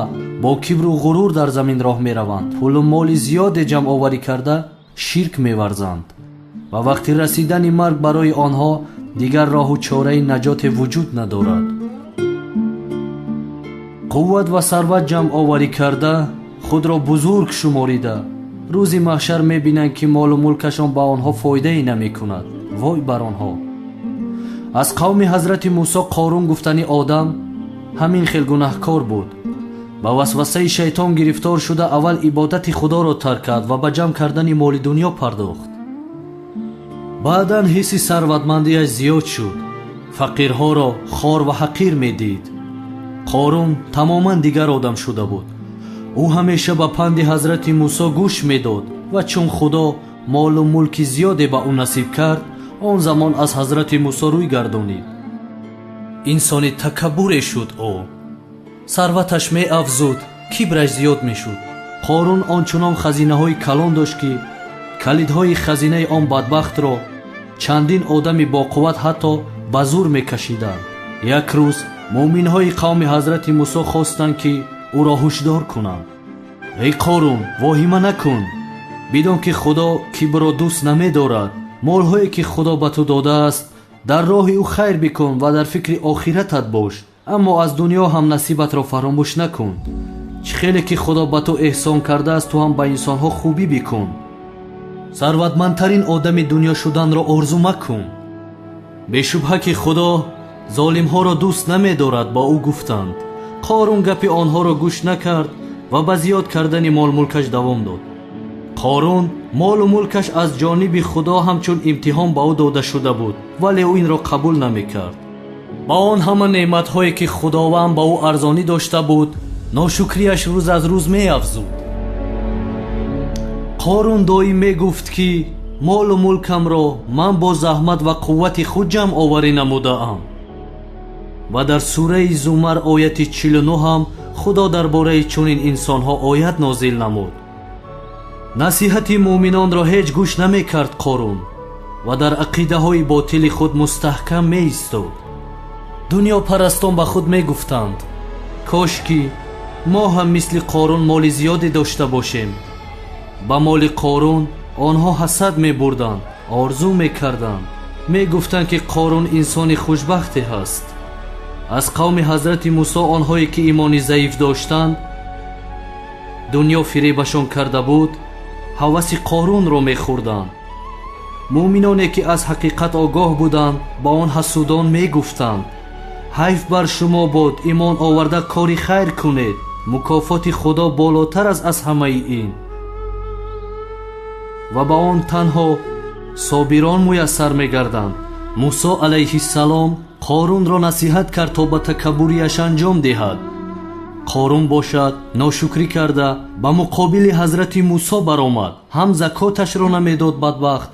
бо кибру ғурур дар замин роҳ мераванд, пулу моли зиёде ҷамъоварӣ карда ширк меварзанд ва вақти расидани марг барои онҳо дигар роҳу чораи наҷоте вуҷуд надорад. Қувват ва сарват ҷамъоварӣ карда, худро бузург шуморида, рӯзи маҳшар мебинанд, ки молу мулкашон ба онҳо фоидае намекунад. Вой бар онҳо! Аз қавми ҳазрати Мусо Қорун гуфтани одам ҳамин хел гунаҳкор буд. Ба васвасаи шайтон гирифтор шуда, аввал ибодати худоро тарк кард ва ба ҷамъ кардани моли дунё пардохт. Баъдан ҳисси сарватмандиаш зиёд шуд, фақирҳоро хор ва ҳақир медид. Қорун тамоман дигар одам шуда буд. Ӯ ҳамеша ба панди ҳазрати Мусо гӯш медод ва чун Худо молу мулки зиёде ба ӯ насиб кард, он замон аз ҳазрати Мусо рӯй гардонид. Инсони такаббуре шуд ӯ. Сарваташ меафзуд, кибраш зиёд мешуд. Қорун ончунон хазинаҳои калон дошт, ки калидҳои хазинаи он бадбахтро чандин одами боқувват ҳатто ба зур мекашиданд. Як рӯз муъминҳои қавми ҳазрати Мусо хостанд, ки ӯро ҳушдор кунанд. Эй Қорун, воҳима накун, бидон, ки Худо кибрро дӯст намедорад. Молҳое, ки Худо ба ту додааст, дар роҳи ӯ хайр бикун ва дар фикри охиратат бош, аммо аз дунё ҳам насибатро фаромӯш накун. Чӣ хеле ки Худо ба ту эҳсон кардааст, ту ҳам ба инсонҳо хубӣ бикун. Сарватмандтарин одами дунё шуданро орзу макун. Бешубҳа, ки Худо золимҳоро дӯст намедорад, ба ӯ гуфтанд. Қорун гапи онҳоро гӯш накард ва ба зиёд кардани молмулкаш давом дод. Қорун молу мулкаш аз ҷониби Худо ҳамчун имтиҳон ба ӯ дода шуда буд, вале ӯ инро қабул намекард. Ба он ҳама неъматҳое, ки Худованд ба ӯ арзонӣ дошта буд, ношукрияш рӯз аз рӯз меафзуд. Қорун доим мегуфт, ки молу мулкамро ман бо заҳмат ва қуввати худ ҷамъ оварӣ намудаам. Ва дар сураи Зумар ояти 49 ҳам Худо дар бораи чунин инсонҳо оят нозил намуд. Насиҳати муъминонро ҳеҷ гӯш намекард Қорун ва дар ақидаҳои ботили худ мустаҳкам меистод. Дунёпарастон ба худ мегуфтанд: кош ки мо ҳам мисли Қорун моли зиёде дошта бошем. Ба моли Қорун онҳо ҳасад мебурданд, орзу мекарданд, мегуфтанд, ки Қорун инсони хушбахте ҳаст. Аз қавми ҳазрати Мусо онҳое, ки имони заиф доштанд, дунё фиребашон карда буд, ҳаваси Қорунро мехӯрданд. Муъминоне, ки аз ҳақиқат огоҳ буданд, ба он ҳасудон мегуфтанд: ҳайф бар шумо бод, имон оварда кори хайр кунед, мукофоти Худо болотар аст аз ҳамаи ин. Ва ба он танҳо собирон муяссар мегарданд. Мусо алайҳиссалом Қорунро насиҳат кард, то ба такаббурияш анҷом диҳад. Қорун бошад, ношукрӣ карда, ба муқобили ҳазрати Мусо баромад. Ҳам закоташро намедод бадбахт,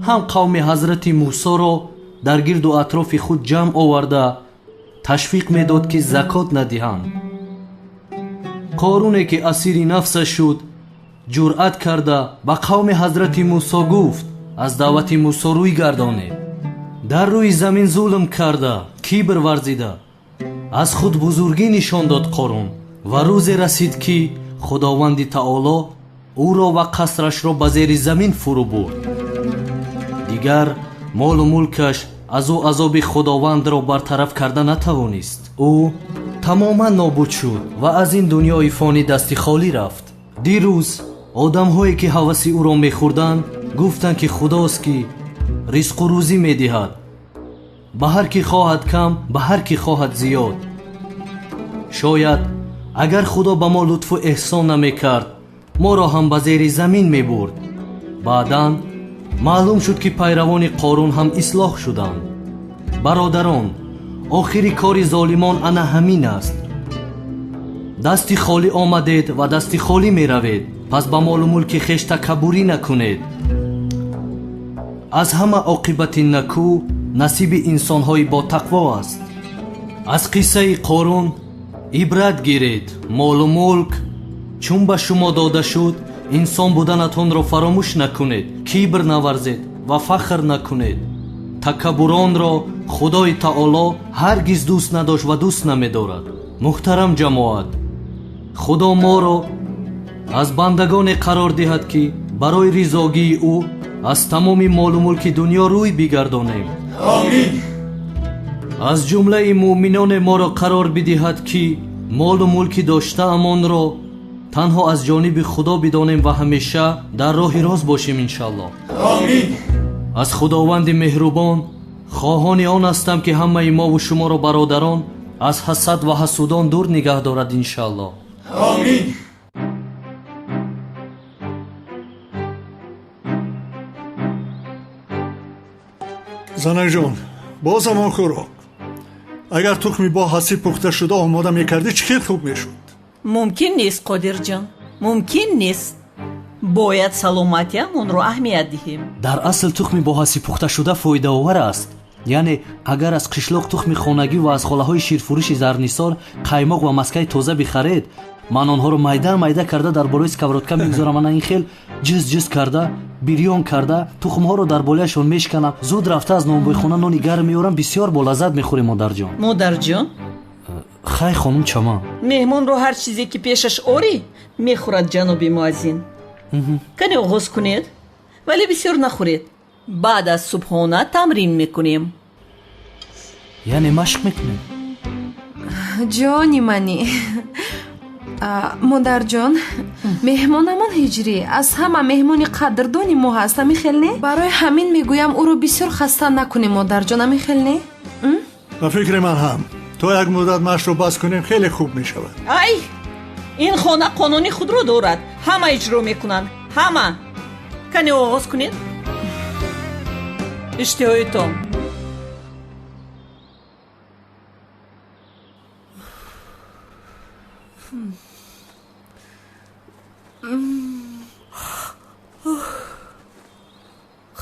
ҳам қавми ҳазрати Мусоро дар гирду атрофи худ ҷамъ оварда ташвиқ медод, ки закот надиҳанд. Қоруне, ки асири нафсаш шуд, ҷуръат карда ба қавми ҳазрати Мусо гуфт: аз даъвати Мусо рӯй гардонед. Дар рӯи замин зулм карда, кибр варзида, аз худ бузургӣ нишон дод Қорун. Ва рӯзе расид, ки Худованди Таоло ӯро ва қасрашро ба зери замин фурӯ бурд. Дигар молу мулкаш аз ӯ азоби Худовандро бартараф карда натавонист. Ӯ Тамоман нобуд шуд ва аз ин дунёи фонӣ дасти холӣ рафт. Дирӯз одамҳое ки ҳаваси ӯро мехӯрданд гуфтанд ки худост ки ризқу рӯзӣ медиҳад, ба ҳар ки хоҳад кам, ба ҳар ки хоҳад зиёд. Шояд агар худо ба мо лутфу эҳсон намекард, моро ҳам ба зери замин мебурд. Баъдан маълум шуд ки пайравони Қорун ҳам ислоҳ шуданд. Бародарон, охири кори золимон ана ҳамин аст. Дасти холӣ омадед ва дасти холӣ меравед, пас ба молу мулки хеш такаббурӣ накунед. Аз ҳама оқибати накӯ насиби инсонҳои ботақво аст. Аз қиссаи Қорун ибрат гиред. Молу мулк чун ба шумо дода шуд, инсон буданатонро фаромӯш накунед, кибр наварзед ва фахр накунед. Такаббуронро Худои Таоло ҳаргиз дӯст надошт ва дӯст намедорад. Муҳтарам ҷамоат, Худо моро аз бандагоне қарор диҳад ки барои ризогии ӯ аз тамоми молу мулки дунё рӯй бигардонем. Омин. Аз ҷумлаи муъминоне моро қарор бидиҳад ки молу мулки доштаамонро танҳо аз ҷониби Худо бидонем ва ҳамеша дар роҳи рост бошем, иншаллоҳ. Омин. Аз Худованди меҳрубон хоҳони он ҳастам ки ҳамаи мову шуморо бародарон аз ҳасад ва ҳасудон дур нигаҳ дорад, иншаллоҳ. Омин. Занакҷон, боз ҳамон хӯрок. Агар тухми бо ҳасиб пухта шуда омода мекардӣ, чӣ хел хуб мешуд? Мумкин нест, Қодирҷон, мумкин нест. Бояд саломатиамонро аҳамият диҳем. Дар асл тухми бо ҳасиб пухташуда фоидаовар аст. Яъне агар аз қишлоқ тухми хонагӣ ва аз холаҳои ширфурӯши Зарнисор қаймоқ ва маскаи тоза бихаред, ман онҳоро майда майда карда дар болои сковородка мегузорам, ана ин хел ҷиз ҷиз карда бирён карда тухмҳоро дар болояшон мешканам. Зуд рафта аз нонвойхона нони гарм меорам, бисёр бо лаззат мехӯрем, модарҷон. Модарҷон? Хай, хонум Чаман. Меҳмонро ҳар чизе ки пешаш орӣ мехӯрад, ҷаноби муаззин. Кане оғоз кунед, вале бисёр нахӯред. Баъд аз субҳона тамрин мекунем. Яъне машқ мекунем? Ҷони мани, модарҷон, меҳмонамон Ҳиҷрӣ аз ҳама меҳмони қадрдони мо ҳаст, ами хел не? Барои ҳамин мегӯям ӯро бисёр хаста накунем, модарҷон, ами хел не? Ба фикри ман ҳам то як муддат машқро бас кунем, хеле хуб мешавад. Ай, ин хона қонуни худро дорад, ҳама иҷро мекунанд, ҳама. Кане оғоз кунед. Иштиҳоитон.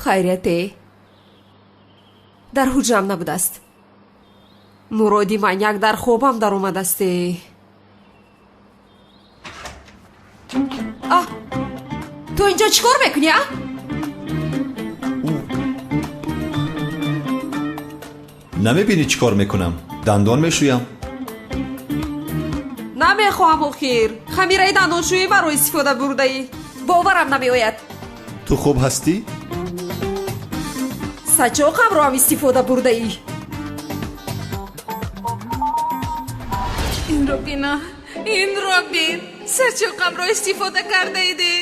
Хайрияте дар ҳуҷрам набудааст. Муроди маньяк дар хобам даромадасте. А ту инҷо чӣ кор мекунӣ, а? Намебинӣ чӣ кор мекунам? Дандон мешӯям. Намехоҳам охир. Хамираи дандоншӯӣ маро истифода бурдаӣ. Боварам намеояд. Ту хуб ҳастӣ? Сачоқамро ҳам истифода бурдаӣ. Инро бина, инро бин. Сачоқамро истифода кардаиде.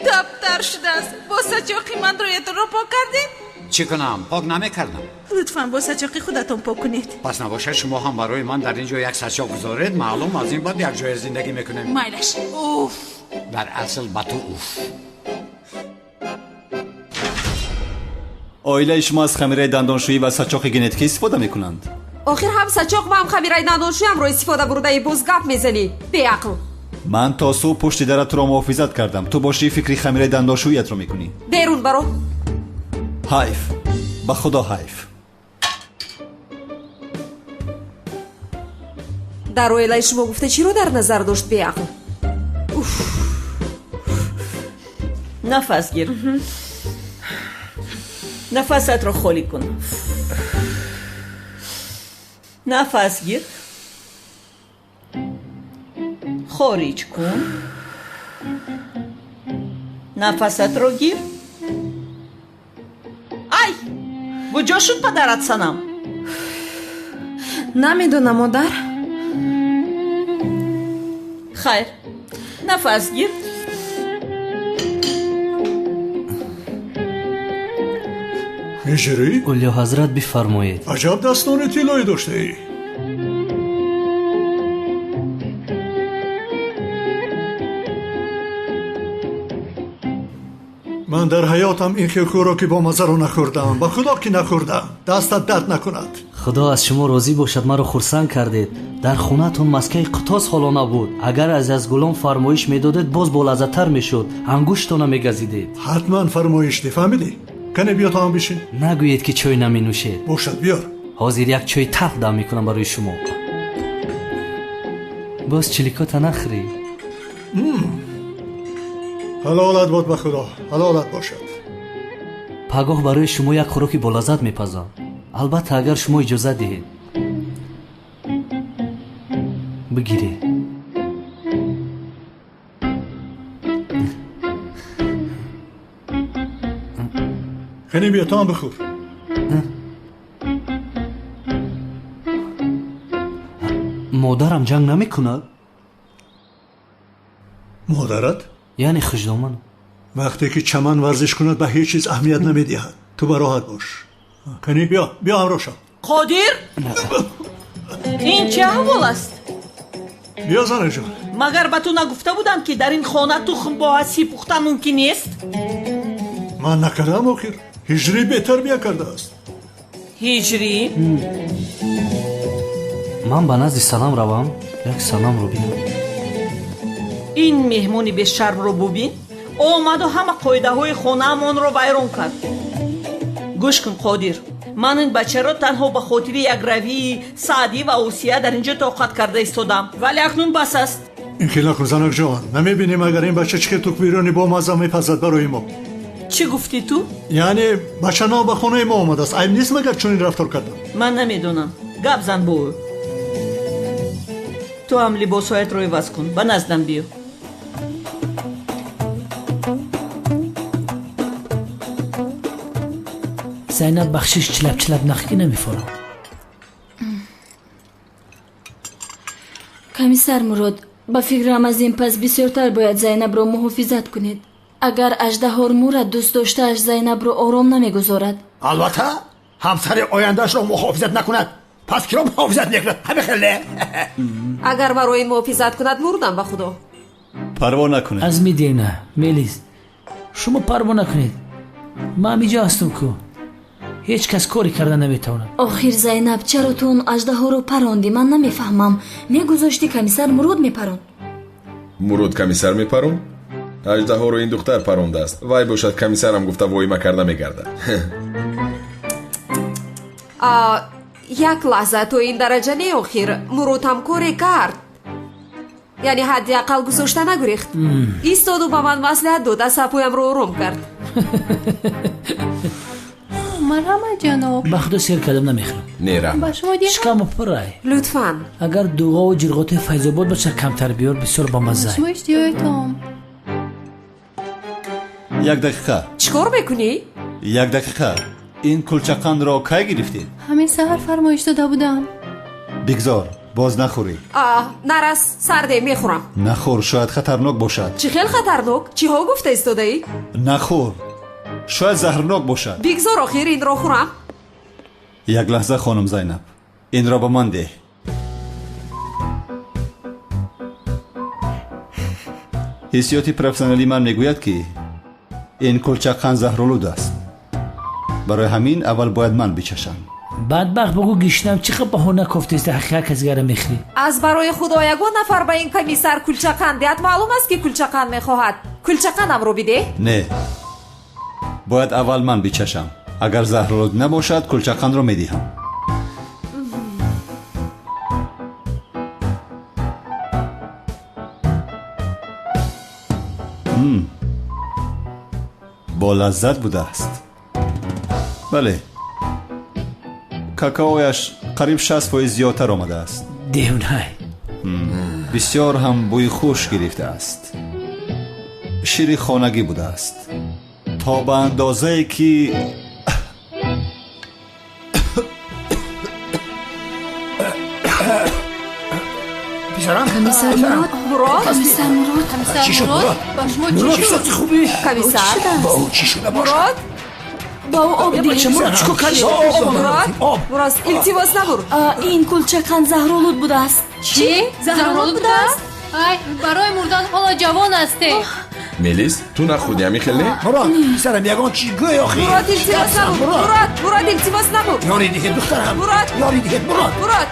Таптар шудааст. Бо сачоқи ман рӯятонро пок кардед? Чӣ кунам? Пок намекардам. Лутфан бо сачоқи худатон пок кунед. Пас набошад шумо ҳам барои ман дар ин ҷо як сачоқ гузоред, маълум аз ин баъд як ҷоя зиндагӣ мекунем. Майлаш. Уф. Дар асл ба ту уф. Оилаи шумо аз хамираи дандоншӯӣ ва сачоқи генетикӣ истифода мекунанд? Охир ҳам сачоқ ва ҳам хамираи дандоншӯямро истифода бурдаӣ, боз гап мезанӣ, беақл. Ман то субҳ пушти дара туро муҳофизат кардам. Ту бошӣ фикри хамираи дандоншӯиятро мекунӣ. Берун баро. Ҳайф, ба Худо ҳайф. Дар оилаи шумо гуфта чиро дар назар дошт, беақл? Уф. Нафас гир. Нафасатро холӣ кун. Нафас гир. Хориҷ кун. Нафасатро гир. Ай! Куҷо шуд падарат, санам? Намедонам, модар. Хайр, нафас гир. Ҳиҷрӣ? Олиҳазрат, бифармоед. Аҷаб дастони тиллоӣ доштаӣ. Ман дар ҳаётам ин хел хӯроки бомаззаро нахӯрдаам. Ба худо ки нахӯрдаам. Дастат дард накунад. Худо аз шумо розӣ бошад, маро хурсанд кардед. Дар хонаатон маскаи қутос ҳоло набуд. Агар аз Язгулом фармоиш медодед, боз болаззаттар мешуд. Ангуштона мегазидед. Ҳатман фармоиш де, фаҳмидӣ? Кане биё то ҳам бишин. Нагӯед ки чой наменӯшед. Бошад, биёр. Ҳозир як чои талх дам мекунам барои шумо. Боз чиликота нахӯрӣ. Ҳалолат бод, ба худо ҳалолат бошад. Пагоҳ барои шумо як хӯроки болаззат мепазам, албатта агар шумо иҷозат диҳед. Бигиред. Кане биё то ҳам бихӯр. Модарам ҷанг намекунад? Модарат? Яъне хуждоман. Вақте ки чаман варзиш кунад, ба ҳеҷ чиз аҳамият намедиҳад. Ту бароҳат бош. Кани биё, биё ҳамроҳ шав. Қодир, ин чӣ аҳвол аст? Биё, занаҷон. Магар ба ту нагуфта будам, ки дар ин хона тухм бо ҳасиб пухтан мумкин нест? Ман накардам охир. Ҳиҷрӣ бетарбия кардааст. Ҳиҷрӣ? Ман ба назди Салам равам, як Саламро бинам. Ин меҳмони бешармро бубин, омаду ҳама қоидаҳои хонаамонро вайрон кард. Гӯш кун, Қодир, ман ин бачаро танҳо ба хотири якравии Саъдӣ ва Осия дар ин ҷо тоқат карда истодам, вале акнун бас аст. Ин хел накун, занакҷон. Намебинем агар ин бача чӣ хел тукбирони бомазза мепазад барои мо. Чӣ гуфтӣ ту? Яъне бача нав ба хонаи мо омадааст. Айб нест магар чунин рафтор кардам? Ман намедонам. Гап зан бо ӯ. Ту ҳам либосҳоятро иваз кун, ба наздам биё. Зайнаб, бахшиш, чилап чилап нахӣ ки намефорам. Комиссар Мурод, ба фикрам аз ин пас бисёртар бояд Зайнабро муҳофизат кунед. Агар аждаҳор мурад, дӯст доштааш Зайнабро ором намегузорад. Албатта, ҳамсари ояндаашро муҳофизат накунад, пас киро муҳофизат мекунад? Ҳамин хел не? Агар маро ин муҳофизат кунад, мурдам, ба худо. Парво накунед. Аз мидена мелис, шумо парво накунед. Ман ҳамиҷо ҳастам ку. Ҳеҷ кас коре карда наметавонад. Охир Зайнаб, чаро ту он аждаҳоро парондӣ? Ман намефаҳмам. Мегузошти комиссар Мурод мепаронд. Мурод комиссар мепаронд? Аждаҳоро ин духтар парондааст. Вай бошад комиссарам гуфта воима карда мегардад. Як лаҳза, то ин дараҷа не охир. Мурод ҳам коре кард. Яъне ҳадди ақал гузошта нагурехт. Истоду ба ман маслиҳат дод, асабҳоямро ором кард. Марҳамат, ҷаноб. Ба худо сер кардам, намехӯрам. Не, раҳмат. Ба шумо диҳам? Шикаму пурай. Лутфан. Агар дуғову ҷирғоти Файзобод бошад, камтар биёр, бисёр бамазза. Шумо иштиҳоятон. Як дақиқа. Чӣ кор мекунӣ? Як дақиқа. Ин кулчақандро кай гирифтед? Ҳамин саҳар фармоиш дода будам. Бигзор, боз нахӯрӣ. Нарас, сарде, мехӯрам. Нахӯр, шояд хатарнок бошад. Чӣ хел хатарнок? Чиҳо гуфта истодаӣ? Нахӯр, шояд заҳрнок бошад. Бигзор охир инро хӯрам. Як лаҳза, хонум Зайнаб, инро ба ман деҳ. Ҳиссиёти профессионалии ман мегӯяд, ки ин кулчақанд заҳролуд аст. Барои ҳамин аввал бояд ман бичашам. Бадбахт, бугӯ гишнам, чӣ қад баҳона кофтеста, ҳақиқат касгара мехӯрӣ. Аз барои худо ягон нафар ба ин комиссар кулчақанд диҳад, маълум аст, ки кулчақанд мехоҳад. Кулчақандамро бидеҳ. Не, бояд аввал ман бичашам. Агар заҳролуд набошад, кулчақандро медиҳам. Бо лаззат будааст. Бале, какаояш қариб 60% зиёдтар омадааст. Девнай. Бисёр ҳам бӯи хуш гирифтааст. Шири хонагӣ будааст, то ба андозае ки Писарам. Комиссар Мурод. Мурод. Комиссар Мурод. Комиссар Чӣ шуд, Мурод, Мурод? ба шумо чӣ Мурод, шуд? чӣ хубӣ? Комиссар. Ба ӯ чӣ шуда бошад? Мурод. Ба ӯ об Бача, диҳед. Мурод, чӣ кор кардӣ? Об, Мурод. об. Мурод, илтимос набур. Ин кулча қанд заҳролуд будааст. Чӣ? Заҳролуд будааст? Ай, барои мурдан ҳоло ҷавон ҳастед. Мелис, ту нахӯрдӣ, ҳамин хел не? Мурод, писарам, ягон чиз гӯй охи. Мурод, илтимос набур. Мурод, Мурод, илтимос набур. Ёри диҳед, духтарам. Мурод. Ёри диҳед, Мурод. Мурод.